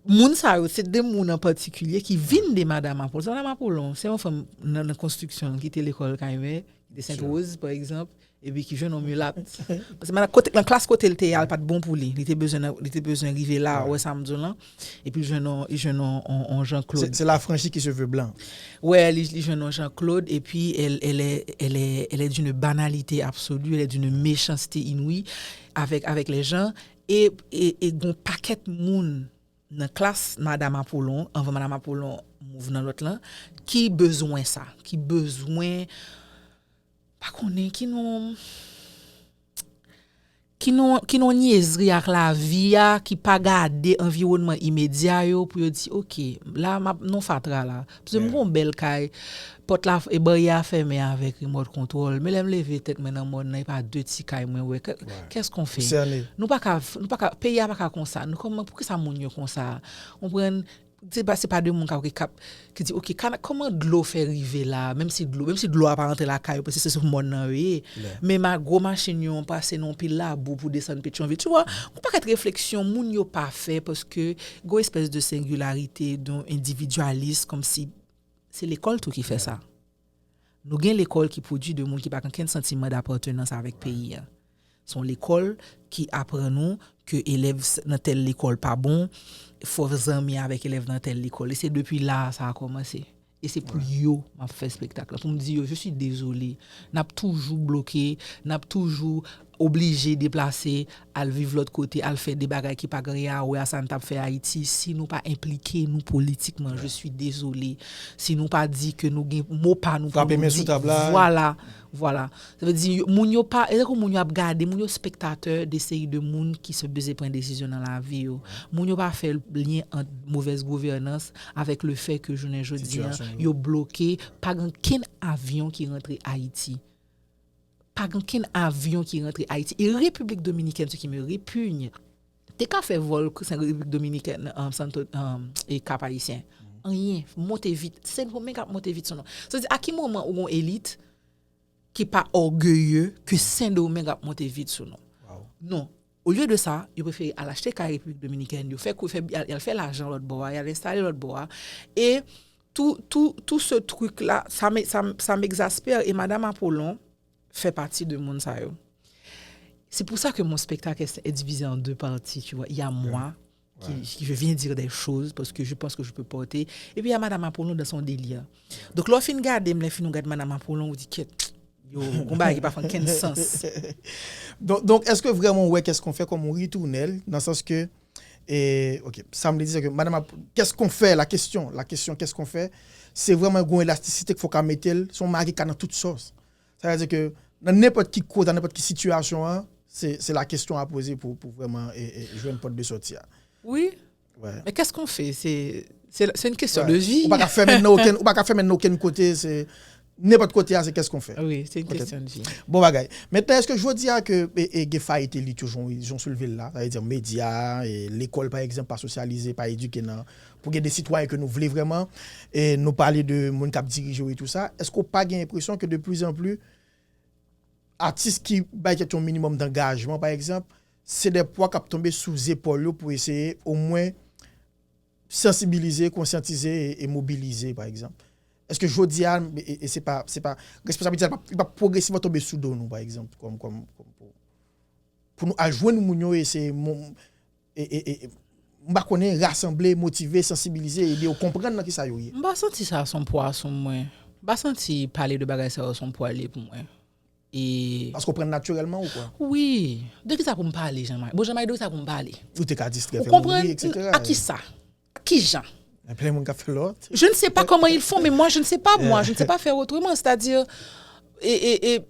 moun sa yo, se de moun an patikilye ki vin de Madan Apollon. Se Madan Apollon, se yon fanm nan, nan konstriksyon ki te lekòl Kaymè, ki te Sent Woz, pa egzanp, epi ki jwenn yon milat. Paske madan, kote, nan klas kote l te ye a, l pa t bon pou li. Li te bezwen, li te bezwen rive la, wè sa m di w lan. Epi l jwenn yon, li jwenn yon, yon, yon Jean-Claude. C'est la franchie qui se veut blanc. Ouais, li, li jwenn yon Jean-Claude, et puis elle, elle est, elle est, elle est d'une banalité absolue, elle est d'une méchanceté inouïe avec, avec les gens. E, e, e gon pakèt moun nan klas Madan Apollon, anvan Madan Apollon mouv nan lòt lan, ki bezwen sa, ki bezwen, pa konnen, ki non, ki non, ki non nyezri ak lavi a, ki pa gade anviwònman imedya yo pou yo di, "Ok, la m ap non fatra la." Paske m gon bèl kay, pòt la, e baryè a fèmen avèk remote control. Men lè m leve tèt mwen nan mòn nan, e pa de ti kay mwen wè. Kè- Qu'est-ce qu'on fait? Nou pa ka, nou pa ka, peyi a pa ka konsa. Nou kòman, poukisa moun yo konsa? Konprann? Se pa, se pa de moun k ap, k ap, ki di, "Ok, kana- kòman dlo fè rive la?" Menm si dlo, menm si dlo a pa rantre lakay yo, paske se sou mòn nan yo ye. Men ma gwo machin yo pase nan yon pil labou pou desann Petyonvil. Tu vois, yon pakèt refleksyon moun yo pa fè paske gon espès de sengilarite, de individyalis, kòmsi se lekòl tou ki fè sa. Nou gen lekòl ki pwodui de moun ki pa gen okenn santiman dapatènans avèk peyi a. Se yon lekòl ki aprann ou ke elèv s- nan tèl lekòl pa bon, fò zanmi avèk elèv nan tèl lekòl. E se depi la a sa a kòmanse. E se pou yo m ap fè espektak la. Pou m di yo, je suis désolé. N ap toujou bloke, n ap toujou oblije deplase, al viv lòt kote, al fè de bagay ki pa gen anyen a wè a sa n t ap fè Ayiti, si nou pa enplike nou politikman, je suis désolé. Si nou pa di ke nou gen mo pa nou pou nou di, vwala, vwala. Sa vle di, yo- moun yo pa, e tankou moun yo ap gade, moun yo spektatè de seri de moun ki se bezwen pran desizyon nan lavi yo. Moun yo pa fè lyen ant movèz gouvènans avèk le fè ke jounen jodi an, yo bloke, pa gen kenn avyon ki rantre Ayiti. Pa gen kenn avyon ki rantre Ayiti. E Repiblik Dominikèn, ce qui me répugne, te ka fè vòl Repiblik Dominikèn, um, Santo, um, e Kap Ayisyen. Anyen, monte vit. Sendomeng ap monte vit sou nou. Sa vle di, a ki moman ou gon elit ki pa ògeye ke Sendomeng ap monte vit sou nou? Non. Olye de sa, yo prefere al achte kay Repiblik Dominikèn, yo fè kou, fè, y al, y al fè lajan lòt bò a, y al enstale lòt bò a. E tout, tout, tout ce truc-là, ça me, ça, me- ça m'exaspère. E Madan Apollon fè pati de moun sa yo. C'est pour ça que mon spectacle est, est divisé en deux parties, tu vois. Il y a moi, qui, qui je viens dire des choses parce que je pense que je peux porter. Et puis il y a Madan Apollon dans son délire. Donk, lè w fin gade m, lè fin ou gade Madan Apollon, ou di, "Kèt, yo, gon bagay ki pa fè okenn sans." Donk, donk, èske vrèman ou wè Qu'est-ce qu'on fait kòm yon ritounèl, nan sans ke, e, ok, sa m vle di, se ke Madan Ap- Qu'est-ce qu'on fait, la question, la question Qu'est-ce qu'on fait, se vrèman gon elastisite k fò w ka mete l, se yon magi k ka nan tout sòs. Sa vle di ke nan nenpòt ki koz, nan nenpòt ki sitiyasyon an, se, se la question à poser pou, pou vrèman e, e, jwenn pòt de sòti a. Wi. Men qu'est-ce qu'on fait? Se, se, se yon kesyon de vi. Ou pa ka fèmen nan okenn, ou pa ka fèmen nan okenn kote, se nenpòt kote a, se qu'est-ce qu'on fait. Wi, se yon kesyon de vi. Bon bagay. Mentnan, èske jodi a ke e, e, gen fayite elit yo, jan w soulve l la, sa vle di medya, e, lekòl pa egzanp, pa sosyalize, pa edike nan, pou gen de sitwayen ke nou vle vrèman, e nou pale de moun k ap dirije yo e tou sa, èske w pa gen enpresyon ke de plus en plus atis ki bay tèt yo yon minimòm dangajman, pa egzanp, se de pwa k ap tonbe sou zepòl yo pou eseye omwen sansibilize, konsyantize e, e mobilize, pa egzanp. Èske jodi a, e, e, e se pa, se pa, responsablite a, li p ap, li p ap pwogresivman tonbe sou do nou, pa egzanp, kòm, kòm, kòm pou, pou nou al jwenn moun yo, e se, mon- e, e, e, e, m pa konnen, rasanble, motive, sansibilize, ede yo konprann nan kisa yo ye. M pa santi sa se yon pwa sou mwen. M pa santi pale de bagay sa yo se yon pwa li ye pou mwen. E Paske w pran natirèlman ou kwa? Wi. De kisa pou m pale, Jean-Marie? Bon, Jean-Marie, de kisa pou m pale? Ou te ka distrè, ou fè moun ri, etsetera. A kisa? A kijan? Gen plen moun k ap fè lòt. Je ne sais pas comment ils font, mais moi, je ne sais pas, moi, je ne sais pas faire autrement. C'est-à-dire, e, e, e,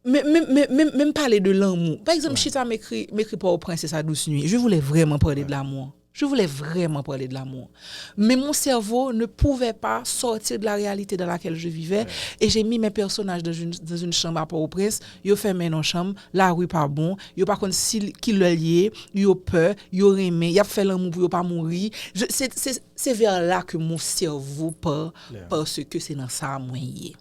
men, men, men, men, men pale de lanmou. Pa egzanp, m chita, m ekri, m ekri Pòtoprens et sa douce nuit. Je voulais vraiment parler de l'amour. Je voulais vraiment parler de l'amour. Mais mon cerveau ne pouvait pas sortir de la réalité dans laquelle je vivais. Et j'ai mis mes personnages dans une, dans une chambre à Port-au-Prince. Yo fèmen nan chanm, lari pa bon, yo pa konn si ki lè l ye, yo pè, yo renmen, y ap fè lanmou pou yo pa mouri. Je- Se se- se vers là que mon cerveau part, parce que se nan sa mwen ye.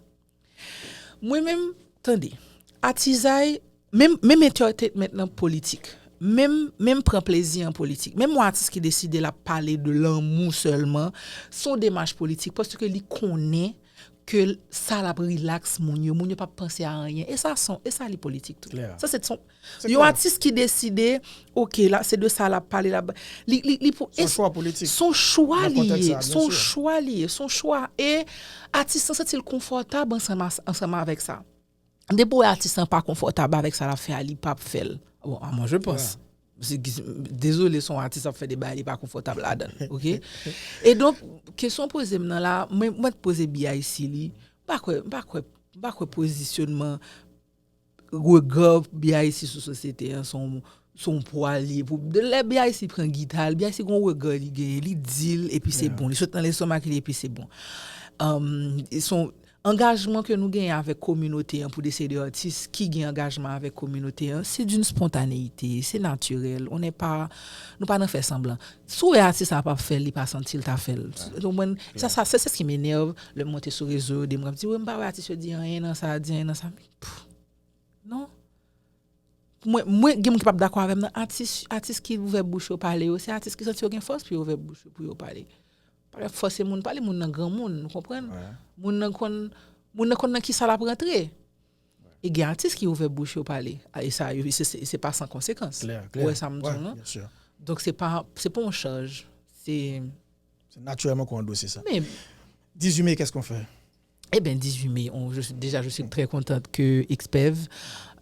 Mwen menm, tande, atizay, menm, menm entertainment nan politik, menm, menm pran plezi an politik, menm yon atis ki deside l ap pale de lanmou sèlman, se yon demach politik, paske li konnen ke l- sa l ap rilaks moun yo, moun yo p ap panse a anyen. E sa, son, e sa li politik tou. Sa se son, yon atis ki deside, oke, la, se de sa l ap pale, la, li, li, li pou, se yon chwa politik. Se yon chwa li ye, se yon chwa li ye, se yon chwa. E atis lan santi l konfòtab ansanm, ansanm avèk sa. Depi w wè atis lan pa konfòtab avèk sa l ap fè a, li p ap fè l. Bon, à moi, je pense. Dezole, se yon atis ap fè de bagay li pa konfòtab ladan l, oke? E donk, kesyon w poze m nan la, mwen, mwen t poze B I C li, m pa kwè, m pa kwè, m pa kwè pozisyonman, rega B I C sou sosyete an, se yon, se yon pwa li ye pou, de lè B I C pran gita l, B I C gen yon rega li genyen, li di l, epi se bon, li sot nan lestomak li, epi se bon. Um, se yon angajman ke nou genyen avèk kominote an pou de seri de atis ki gen angajman avèk kominote an, c'est d'une spontanéité, c'est naturel, on n'est pas, nou pa nan fè sanblan. Si w wè atis la p ap fè l, li pa santi l ta fè l. Ou konprann? Sa, sa, c'est ce qui m'énerve, lè m monte sou rezo yo, de moun ap di, wi, m pa wè atis yo di anyen nan sa, di anyen nan sa. Pff, non. Mwen, mwen, gen moun ki p ap dakò avè m nan. Atis, atis ki ouvè bouch yo pale yo, se atis ki santi yo gen fòs pou yo ouvè bouch yo pou yo pale. Pa fòse moun pale, moun nan granmoun, ou konprann? Moun nan konn, moun nan konn nan kisa l ap rantre. E gen atis ki ouvè bouch yo pale. A, e sa, yo, se, se, se pa san konsekans. Ou wè sa m di w lan? Donk, se pa, se pa yon chaj. Se Se naturellement qu'on endosse ça. Men, dix-huit mai, qu'est-ce qu'on fait? Eh ben, dix-huit mai, on, je suis, déjà, je suis très contente que Expev,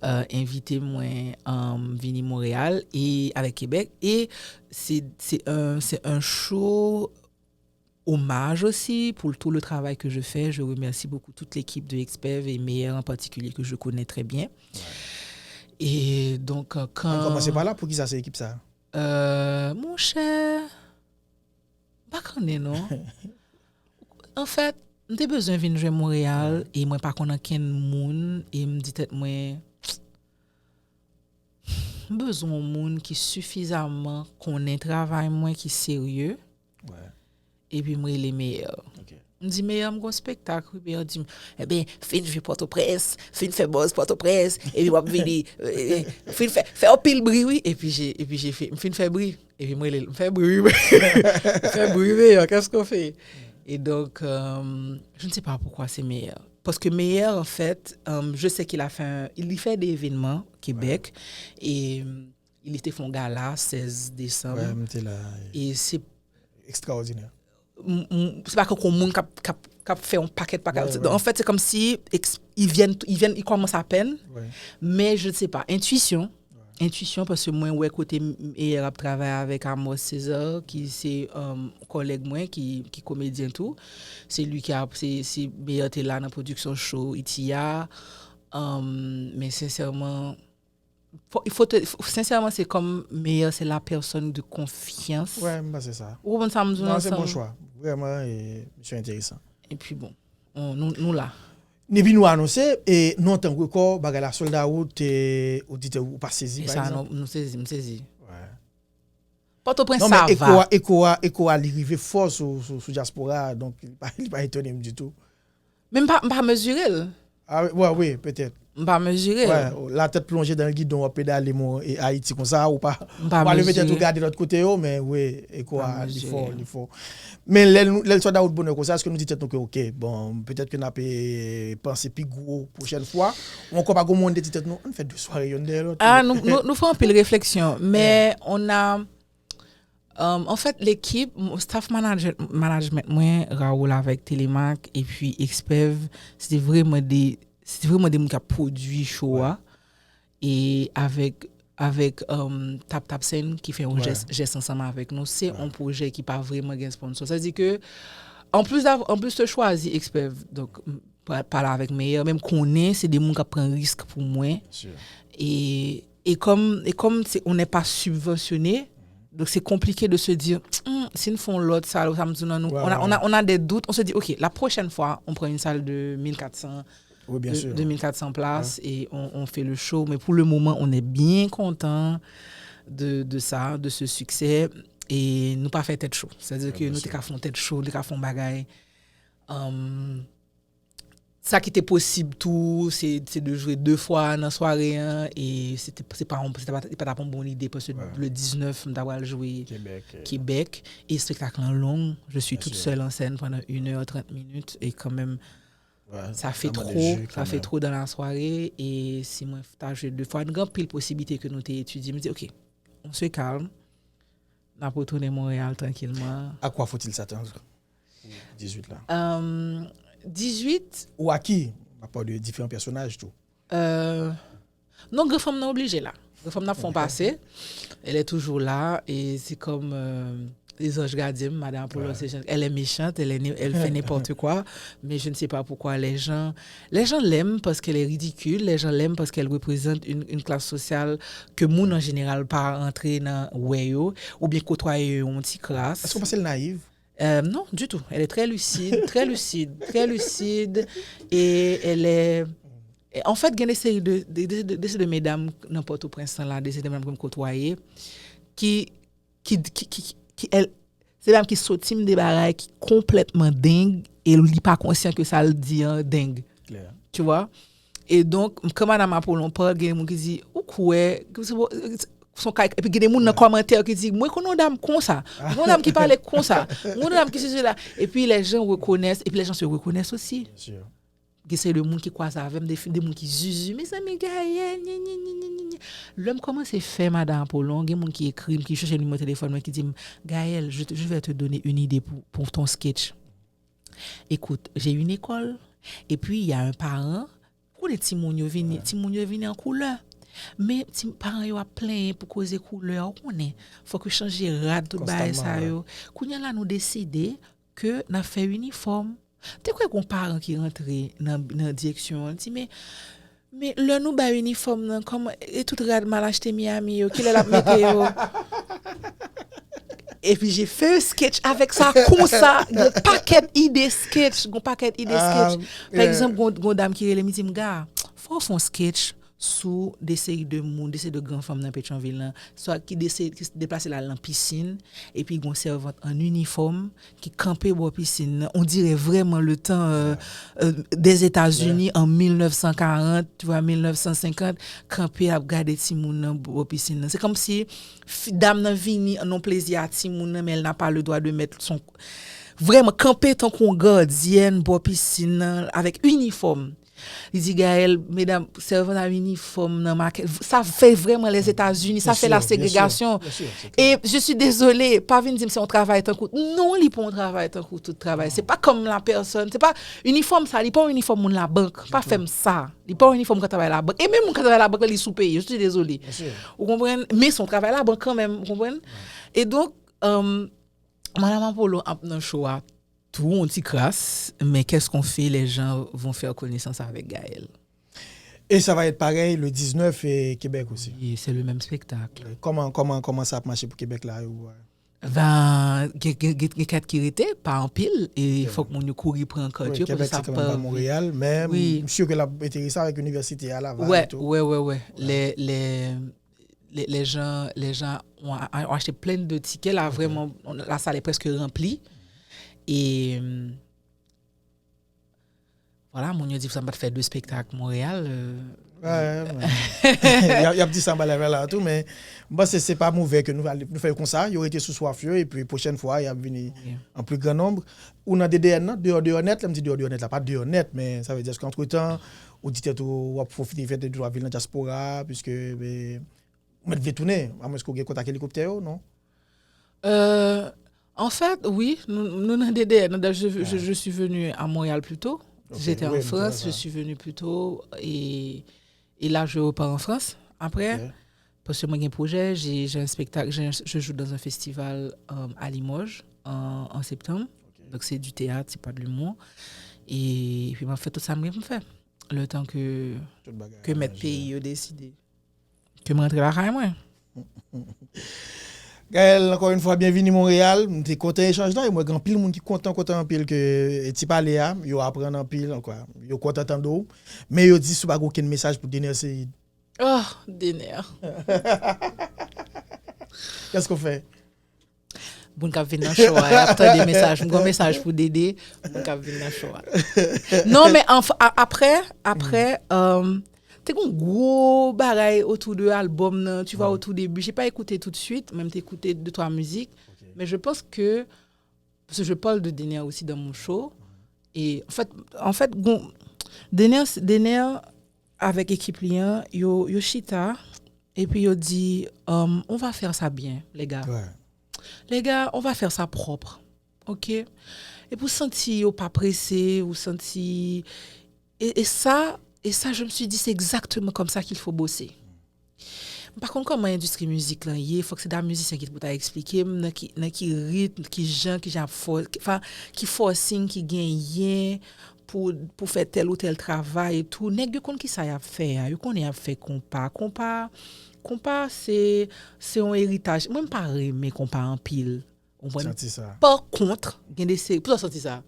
euh, envite mwen, euh, vini Montréal et avec Québec. Et c'est, c'est un, c'est un show hommage aussi pour tout le travail que je fais. Je remercie beaucoup toute l'équipe de Expev et Meyer en particulier que je connais très bien. Et donc, euh, quand... Ann kòmanse pa la, poukisa se ekip sa? Euh, monchè, m pa konnen non. Anfèt, m te bezwen vin jwe Montréal e mwen pa konn ankenn moun e m di tèt mwen, m bezwen yon moun ki sifizaman konnen travay mwen, ki serye. Epi m rele Meyer. M di, Meyer, m gon spektak, wi. Meyer di m, enben, fin jwe Pòtoprens, fin fè buzz Pòtoprens, epi w ap vini, eh, fin fè, fè anpil bri, wi. Epi je, epi je fè, m fin fè bri. Epi m rele l, m fè bri, wi. M fè bri, Meyer, qu'est-ce qu'on fait? Et donc, euh, je ne sais pas pourquoi c'est Meyer. Parce que Meyer, en fait, euh, je sais qu'il a fait un, il fait des événements Québec. Et, euh, li te fè yon gala sèz desanm. E se ekstraòdinè. M, m, se pa kankou moun k ap, k ap, k ap fè yon pakèt, pakèt. Anfèt, se kòmsi, li vyen, li vyen, li kòmanse apèn. Men, je ne sais pas, entwisyon. Entwisyon, paske mwen wè kote Meyer ap travay avèk Amos César, ki se, um, kòlèg mwen, ki, ki komedyen tou. Se li ki ap, se, se Meyer te la nan pwodiksyon show Iti a. Um, men sensèman, fò, fò te, fò, sensèman, se kòm Meyer, se la personne de confiance. Ou konprann sa m di w lan? Non, se bon chwa. Vrèman, e, misye enteresan. Epi bon, nou, nou la. Epi nou anonse, e, nou antann rekò, bagay la sold out, e, oditè ou pa sezi, pa egzanp? E sa, nou sezi, m sezi. Pòtoprens, sa va. Non, men eko a, eko a, eko a, li rive fò sou, sou, sou dyaspora a, donk li pa, li pa etone m ditou. Men m pa, m pa mezire l. Ah, wi, wi, petèt. M pa mezire. La tèt plonje nan gidon, w ap pedale mwen e Ayiti konsa, ou pa M pa ou pa leve tèt ou mezire. Gade lòt kote yo, men wi, e kwa Pa li fò, mezire. Li fò. Men lè nou- lè l sòt wout bonè konsa, èske nou di tèt nou ke oke, bon, petèt ke n ap eh, panse pi gwo pwochèn fwa, ou ankò pa gon moun de di tèt nou, ann fè de sware yonn dèyè lòt. Ah, nou, nou, nou fè anpil refleksyon, men on a um, an fèt, lekip, m- staff manager, management mwen, Raoul avèk Telemac, epi Expev, se te vreman de se te vreman de moun k ap pwodui show a. E avèk avèk um, Tap Tap Sèn ki fè yon Ouais. jès jès ansanm avèk nou. Se yon pwojè ki pa vreman gen sponsor. Sa di ke anplis anplis de chwazi Expev, donk m- pa- pale avèk Meyer, men m konnen se de moun k ap pran risk pou mwen. Sure. E e kòm e kòm se on n'est pas subventionné, donc c'est compliqué de se dire hmm, si n fè yon lòt sal ou sa m di nan nou Ouais, on a, ouais, on a, on a des doutes, on se dit ok, la prochaine fois on prend une salle de mille quatre cents Oui, bien de, sûr. de mille quatre cents places et on, on fait le show. Mais pour le moment, on est bien content de, de ça, de ce succès. E nou pa fè tèt cho. Sètadi ke nou te ka fè yon tèt cho, nou te ka fè yon bagay. Um, sa ki te posib tou, se se de jwe de fwa nan sware an. E se te- se pa yon- se pa, se pa t ap yon bon lide paske le diznèf, m ta pral jwe Québec. Québec. E espektak lan long. Je suis Bien toute sûr. Seule en scène pendant une heure, trente minutes. E kanmenm, Ouais, ça fait ça m'a trop, déçu ça quand fait même. Trop dans la soirée. E si mwen ta jwe de fwa, gen anpil posiblite ke nou te etidye. M di, ok, on se calme. N ap retounen Montréal tranquillement. À quoi faut-il s'attendre pour dix-huit là? Euh, dix-huit, Ou à qui? À part de différents personnages, tout. euh, non, grann fanm nan oblije la. Grann fanm nan fè yon pase. Elle est toujours là. Et c'est comme euh, les anges gardiens, Madame Apollo, Ouais. c'est- elle est méchante, elle, est, elle fait n'importe quoi. Mais je ne sais pas pourquoi les gens, les gens l'aiment parce qu'elle est ridicule, les gens l'aiment parce qu'elle représente une, une classe sociale que moun en général pas rentrer dans Wayo ou bien côtoyer un petit crasse. Est-ce que vous pensez naïve? Euh, non, du tout. Elle est très lucide, très lucide, très lucide. Et elle est. Et en fait, il y a des séries de, de, de, de, de, de mesdames, n'importe où, prince là, des séries de mesdames que je côtoyais, qui, qui, qui, qui, qui, elle, c'est des mesdames qui sortent des barrages qui complètement dingues et li pa conscient que ça le dit en dingue. Clair. Tu vois? E donk, kan madanm Apollon pale, gen moun ki di, ou kwè, se bon, se yon kay, epi gen de moun nan kòmantè ki di, mwen konnen yon dam konsa, mwen konnen yon dam ki pale konsa, mwen konnen yon dam ki sezi la. Epi les gens reconnaissent, epi les gens se reconnaissent aussi. Bien sûr. Gen se de moun ki kwaze avè m, de, fi- de moun ki zuzu, mezanmi, Gaëlle, nye, nye, nye, nye, nye, nye. Lè m kòmanse fè madanm Apollon, gen moun ki ekri m, ki chèche nimewo telefòn mwen, ki di m, Gaëlle, je, te- je vais te donner une idée pour, pour ton sketch. Écoute, j'ai une école, et puis il y a un parent, konnen timoun yo vini, timoun yo vini an koulè. Men ti paran yo ap plenyen pou koze koulè, ou konnen. Fòk yo chanje rad, tout bagay sa yo. Kounye a la nou deside ke n ap fè inifòm. Te kwè gon paran ki rantre nan, nan direksyon an, li di, men, men lè nou bay inifòm nan, kòman, e tout rad m al achte Miami yo, kilè l ap mete yo? Epi j'ai fait un sketch avec ça, konsa, gon pakèt ide sketch, gon pakèt ide sketch. Pa egzanp, gon, gon dam ki rele m, li di m, Ga, fò w fè yon sketch sou de seri de moun, de seri de gran fanm nan Petyonvil lan, swa ki dese- ki deplase l al nan pisin, epi gon sèvant an inifòm ki kanpe bò pisin nan. On dirait vraiment le temps euh, euh, des États-Unis en mille neuf cent quarante, tu vois, mille neuf cent cinquante, kanpe ap gade timoun nan bò pisin nan. Se kòmsi fi- dam nan vini nan plezi a timoun nan, men elle n'a pas le droit de mettre son. Vrèman, kanpe tankou yon gadyèn bò pisin nan avèk inifòm. Li di, Gaëlle, medam, sèvant a inifòm nan makèt. Sa fè vrèman Lèzetazini, sa fè la segregasyon. E je suis désolée, pa vin di m se yon travay tankou. Non, li pa yon travay tankou tout travay. Se pa kòm la pèsòn, se pa inifòm sa, li pa yon inifòm moun labank. Pa fè m sa. Li pa yon inifòm moun k ap travay labank. E menm moun k ap travay labank la, li sou peye. Je suis désolée. Ou konprann? Men se yon travay labank kanmenm, ou konprann? E donk, euh, Madame Apollo ap nan show a tou yon ti kras, men qu'est-ce qu'on fait, les gens vont faire connaissance avec Gaëlle. Et ça va être pareil le dix-neuf et Québec aussi. Oui, c'est le même spectacle. Comment, comment, comment ça a marché pour Québec là? Ben, gen gen- gen- gen kèk ki rete, pa anpil, e fòk moun yo kouri pran kart yo, paske Québec, sa c'est quand même pas pa Montréal, mais Oui. M sure que l ap enterese avèk Université à Laval Ouais, et tout. Ouais, ouais, ouais. Les, les, les, les gens, les gens ont, ont acheté plein de tickets. Là, vraiment, on- la salle est presque remplie. Et euh, voilà, moun yo di sa m pa t fè de spectacle Montréal. Euh, Y ap, y ap di sa anba live la tou, men m panse se pa move ke nou, nou fè yo konsa, yo rete sou swaf yo, epi pwochèn fwa, y ap vini an pli gran nonb. Ou nan D D N nan, deyò, deyò nèt, lè m di deyò, deyò nèt la, pa deyò nèt, men sa vle di ke antretan, ou di tèt ou, w ap pwofite fè de twa vil nan dyaspora, piske, ben, ou mèt vle tounen, amwens ke w gen kontak elikoptè yo, non? Euh, en fait, oui, nous, nous, dans D D R, nous, je, je, je suis venue à Montréal plus tôt. J'étais en France, je suis venue plus tôt et, et là, je repars en France après. Parce que moi, j'ai un projet, j'ai j'ai un spectacle, j'ai un- je joue dans un festival euh, à Limoges en, en septembre. Donc, c'est du théâtre, c'est pas de l'humour. Et puis, mwen fè tout sa mwen fè. Le temps que, que mèt peyi yo deside. Ke m rantre lakay mwen. Gaëlle, encore une fois, bienvenue Montréal. M te kontan echanj la, e mwen gen anpil moun ki kontan, kontan anpil ke ti pale a, yo aprann anpil, ankò. Yo kontan tande w, men yo di si w pa gen okenn mesaj pou Dener Ceide. Oh, Dener. Qu'est-ce qu'on fait? Moun k ap vin nan show a, y ap tande mesaj. M gen mesaj pou Dede, moun k ap vin nan show a. Non, men anf- a- après, après, euh, te gen gwo bagay autour de album nan, tu vois, au tout début. J'ai pas écouté tout de suite, même t'écouté deux, trois musiques. Mais je pense que, parce que je parle de Dener aussi dans mon show. Et en fait, en fait, gon- Dener, Dener avec équipe li an, yo, yo chita, et puis yo di, um, on va faire ça bien, les gars. Les gars, on va faire ça propre. OK? Et pour sentir, yo pas pressé, ou sentir. Et, et ça, et ça, je me suis dit, c'est exactement comme ça qu'il faut bosser. M pa konn kòman endistri mizik lan ye, fòk se da mizisyen ki pou ta eksplike m nan ki, nan ki ritm, ki jan, ki jan ap fò, ki, enfin, ki forcing ki genyen pou, pou fè tèl ou tèl travay etou. Nèg yo konn kisa y ap fè a, yo konnen y ap fè konpa. Konpa, konpa se, se yon eritaj. Mwen m pa renmen konpa anpil. Ou konprann? Santi sa. Pa kont, gen de seri. Pou sa santi sa?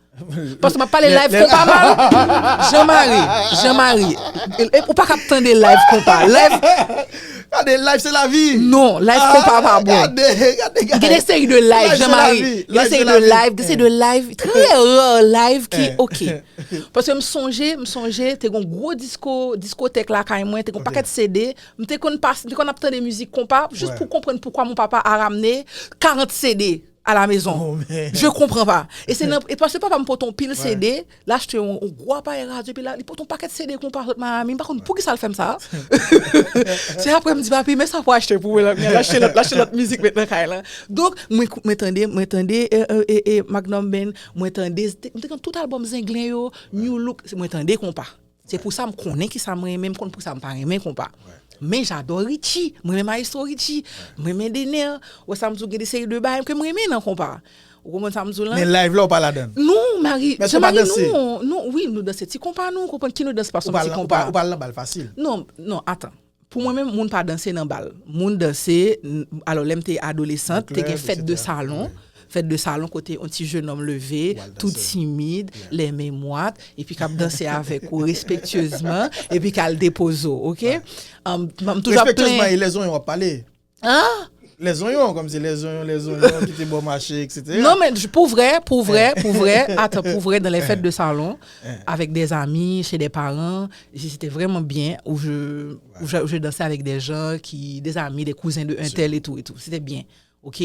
Paske m ap pale live konpa mal. Jean Marie, Jean Marie. E, e, ou pa ka ap tande live konpa. Live, Gade, live se lavi. Non, live konpa pa bon. Gade, gade, gade. Gen de seri de live, Live se Jean Marie. lavi. Gen de seri de live, gen de seri de live, trè rare live ki, OK. Paske m sonje, m sonje, te gen gwo disko, diskotèk lakay mwen, te gen yon pakèt CD, m te konn pas, m te konn ap tande mizik konpa, jis pou konprann poukwa mon papa a ramne karant CD à la maison. Oh, man. Je comprends pas. E se nan, e paske papa m pote yon pil CD, l achte yon, yon gwo aparèy radyo, epi la, li pote yon pakèt CD konpa sot Miami, m pa konn poukisa l fè m sa. Se apre m di, "Papi, men sa pou achte pou mwen, l achte lòt, l achte lòt mizik met nan kay lan." Donk, mwen, kou- mwen tande, mwen tande e, e, e, e, Magnum Band, mwen tande, te- m te konn tout albòm Zenglen yo, New Look, mwen tande konpa. Se pou sa m konnen kisa m renmen, m konn pou sa m pa renmen konpa. Men j'adore Richie, mwen renmen Maestro Richie, mwen renmen Dener, wè sa m di w gen de seri de bagay ke mwen renmen nan konpa. Ou konprann sa m di w lan? Men live la, ou pa ladan. Non, Marie, Men èske ou pa Jean-Marie, danse? Non, non, wi, nou danse ti konpa, nou, ou konprann ki nou danse, paske Ou pa ti lan- ou konpa. pa- ou pa al nan bal fasil. Non, non, atan. Pou mwen menm, moun pa danse nan bal. Moun danse, n- alò, lè m te adolesant, te gen fèt de salon. Fèt de salon kote yon ti jenòm leve, tou timid, lè men mwat, epi k ap danse avèk ou respektyezman, epi k al depoze w, OK? Um, m toujou ap Respektyezman, plen. E lèzonyon w ap pale. Hein? Lèzonyon, kòmsi lèzonyon, lèzonyon ki te ba w mache, et cetera. Non, men pou vrè, pou vrè, pou vrè, atan, pou vrè, dans les fêtes de salon, avec des amis, chez des parents, c'était vraiment bien, où je, où je, je dansais avec des gens qui, des amis, des cousins de un tel et tout, et tout. C'était bien. OK?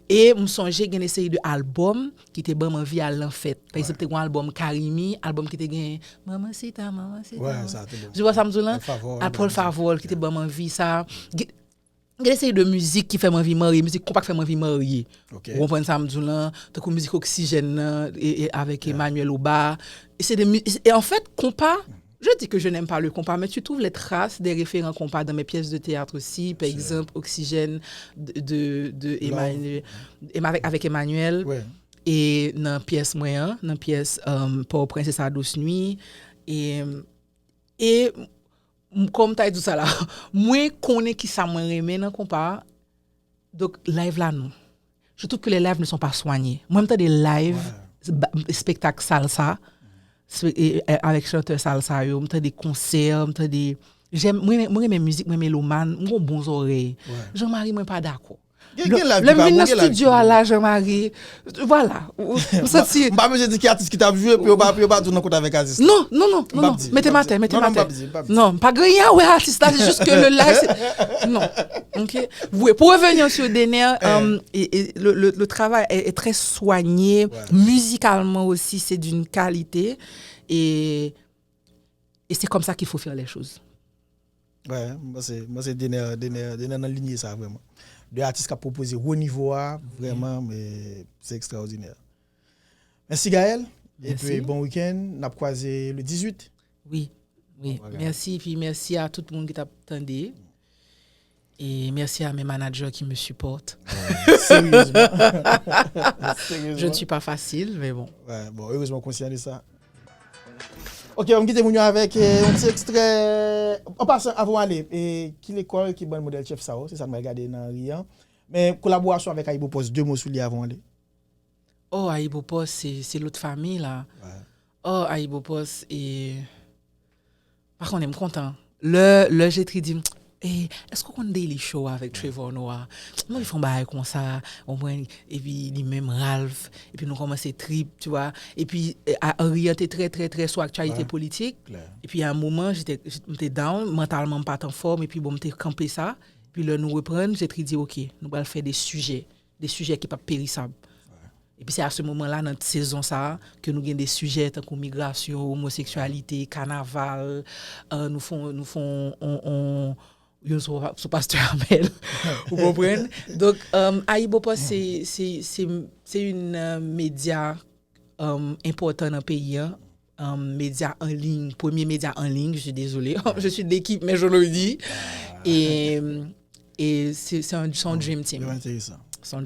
E m sonje gen de seri de albòm ki te ban m anvi al nan fèt. Pa egzanp, te gen yon albòm Carimi, albòm ki te gen Manman Sita, Manman Sita. Ouais, sa te bon. Ou wè sa m di w lan? Alpha Vol, Alpha Vol, ki te ban m anvi sa. Gen gen de seri de mizik ki fè m anvi marye, mizik konpa k fè m anvi marye. Ou konprann sa m di w lan? Tankou mizik Oxygène nan, e, e, avèk Emmanuel Oba. E se de mi- e, en fait, konpa, je dis que je n'aime pas le compas, mais tu trouves les traces des référents compas dans mes pièces de théâtre aussi, par exemple, Oxygène de, de, de Emmanuel, Emma- avec, avec Emmanuel, e nan pyès mwen an, nan pyès um, Port-au-Prince et sa douce nuit, e, e m- kòm ta di sa la, mwen konnen ki sa mwen renmen nan konpa, donk live la non. Je trouve que les lives ne sont pas soignés. Mwen m tande live, ba- espektak salsa, spe- e- e- avèk chantè salsa yo, m tande konsè, m tande. J'aime- mwen renmen- mwen renmen mizik, mwen melomàn, m gon bon zòrèy. Jean-Marie, mwen pa dakò. Gen gen live ki pa bon, gen live ki bon. Lè m vin nan studio a la, Jean-Marie, vwala, ou- ou- m santi. M pa bezwen di ki atis ki t ap jwe, pou yo pa pou yo pa di w nan kont avèk atis la. Non, non, non, non, non. Mete m atè, mete m atè. Non, non, m p ap di, m p ap di. Non, m pa gen anyen a wè atis la, se jis ke le live, se non. Ok. Vre, pour revenir sur Dener, euh, et, et le, le, le travail est, est très soigné, musicalement aussi, c'est d'une qualité. Et, et c'est comme ça qu'il faut faire les choses. Wè, mwen se mwen se Dener Dener Dener nan linye sa vrèman. De atis k ap pwopoze wo nivo a, vrèman, men se ekstraòdinè. Mèsi Gaëlle. Epi bon wikenn, n ap kwaze le dizwit. Wi, wi. Mèsi, epi mèsi a tout moun ki t ap tande. Et merci à mes managers qui me supportent. Seryezman. Je ne suis pas facile, mais bon. Wè, bon, erezman w konsyan de sa. Ok, m kite moun yo avèk eh, yon ti ekstrè. An pasan, avan w ale, eh, ki lekòl, ki bann modèl chèf sa yo? Se sa n pral gade nan ri an. Men kolaborasyon avèk Ayibopost, de mo sou li avan w ale. Oh, Ayibopost, se se lòt fanmi la. Oh, Ayibopost, e pa konnen, m kontan. Lè lè Jetri di m, eh, èske w konn Daily Show avèk Trevor Noah? Mwen fè yon bagay konsa, w konprann? Epi li menm Ralph, epi nou kòmanse trip, tu vois. Epi eh, a- Henri an te trè trè trè sou aktyalite politik. Epi a yon moman, jete- m te down, mantalman m pa t anfòm, epi bon, m te kanpe sa. Epi lè nou reprann, Jetri di, ok, nou pral fè de sijè, de sijè ki p ap perisab. Epi se a se moman la, nan sezon sa a, ke nou gen de sijè tankou migrasyon, omoseksyalite, kanaval, euh, nou fon nou fon on, on, yon sou, sou pastè Amèl. Ou konprann? Donk, euh, Ayibopost se se se se yon euh, medya euh, enpòtan nan peyi an. Euh, medya an liy, premye medya an liy, je suis désolé. Je suis de l'équipe, mais je le dis. Et, et c'est c'est un, c'est un dream team. Yo enteresan.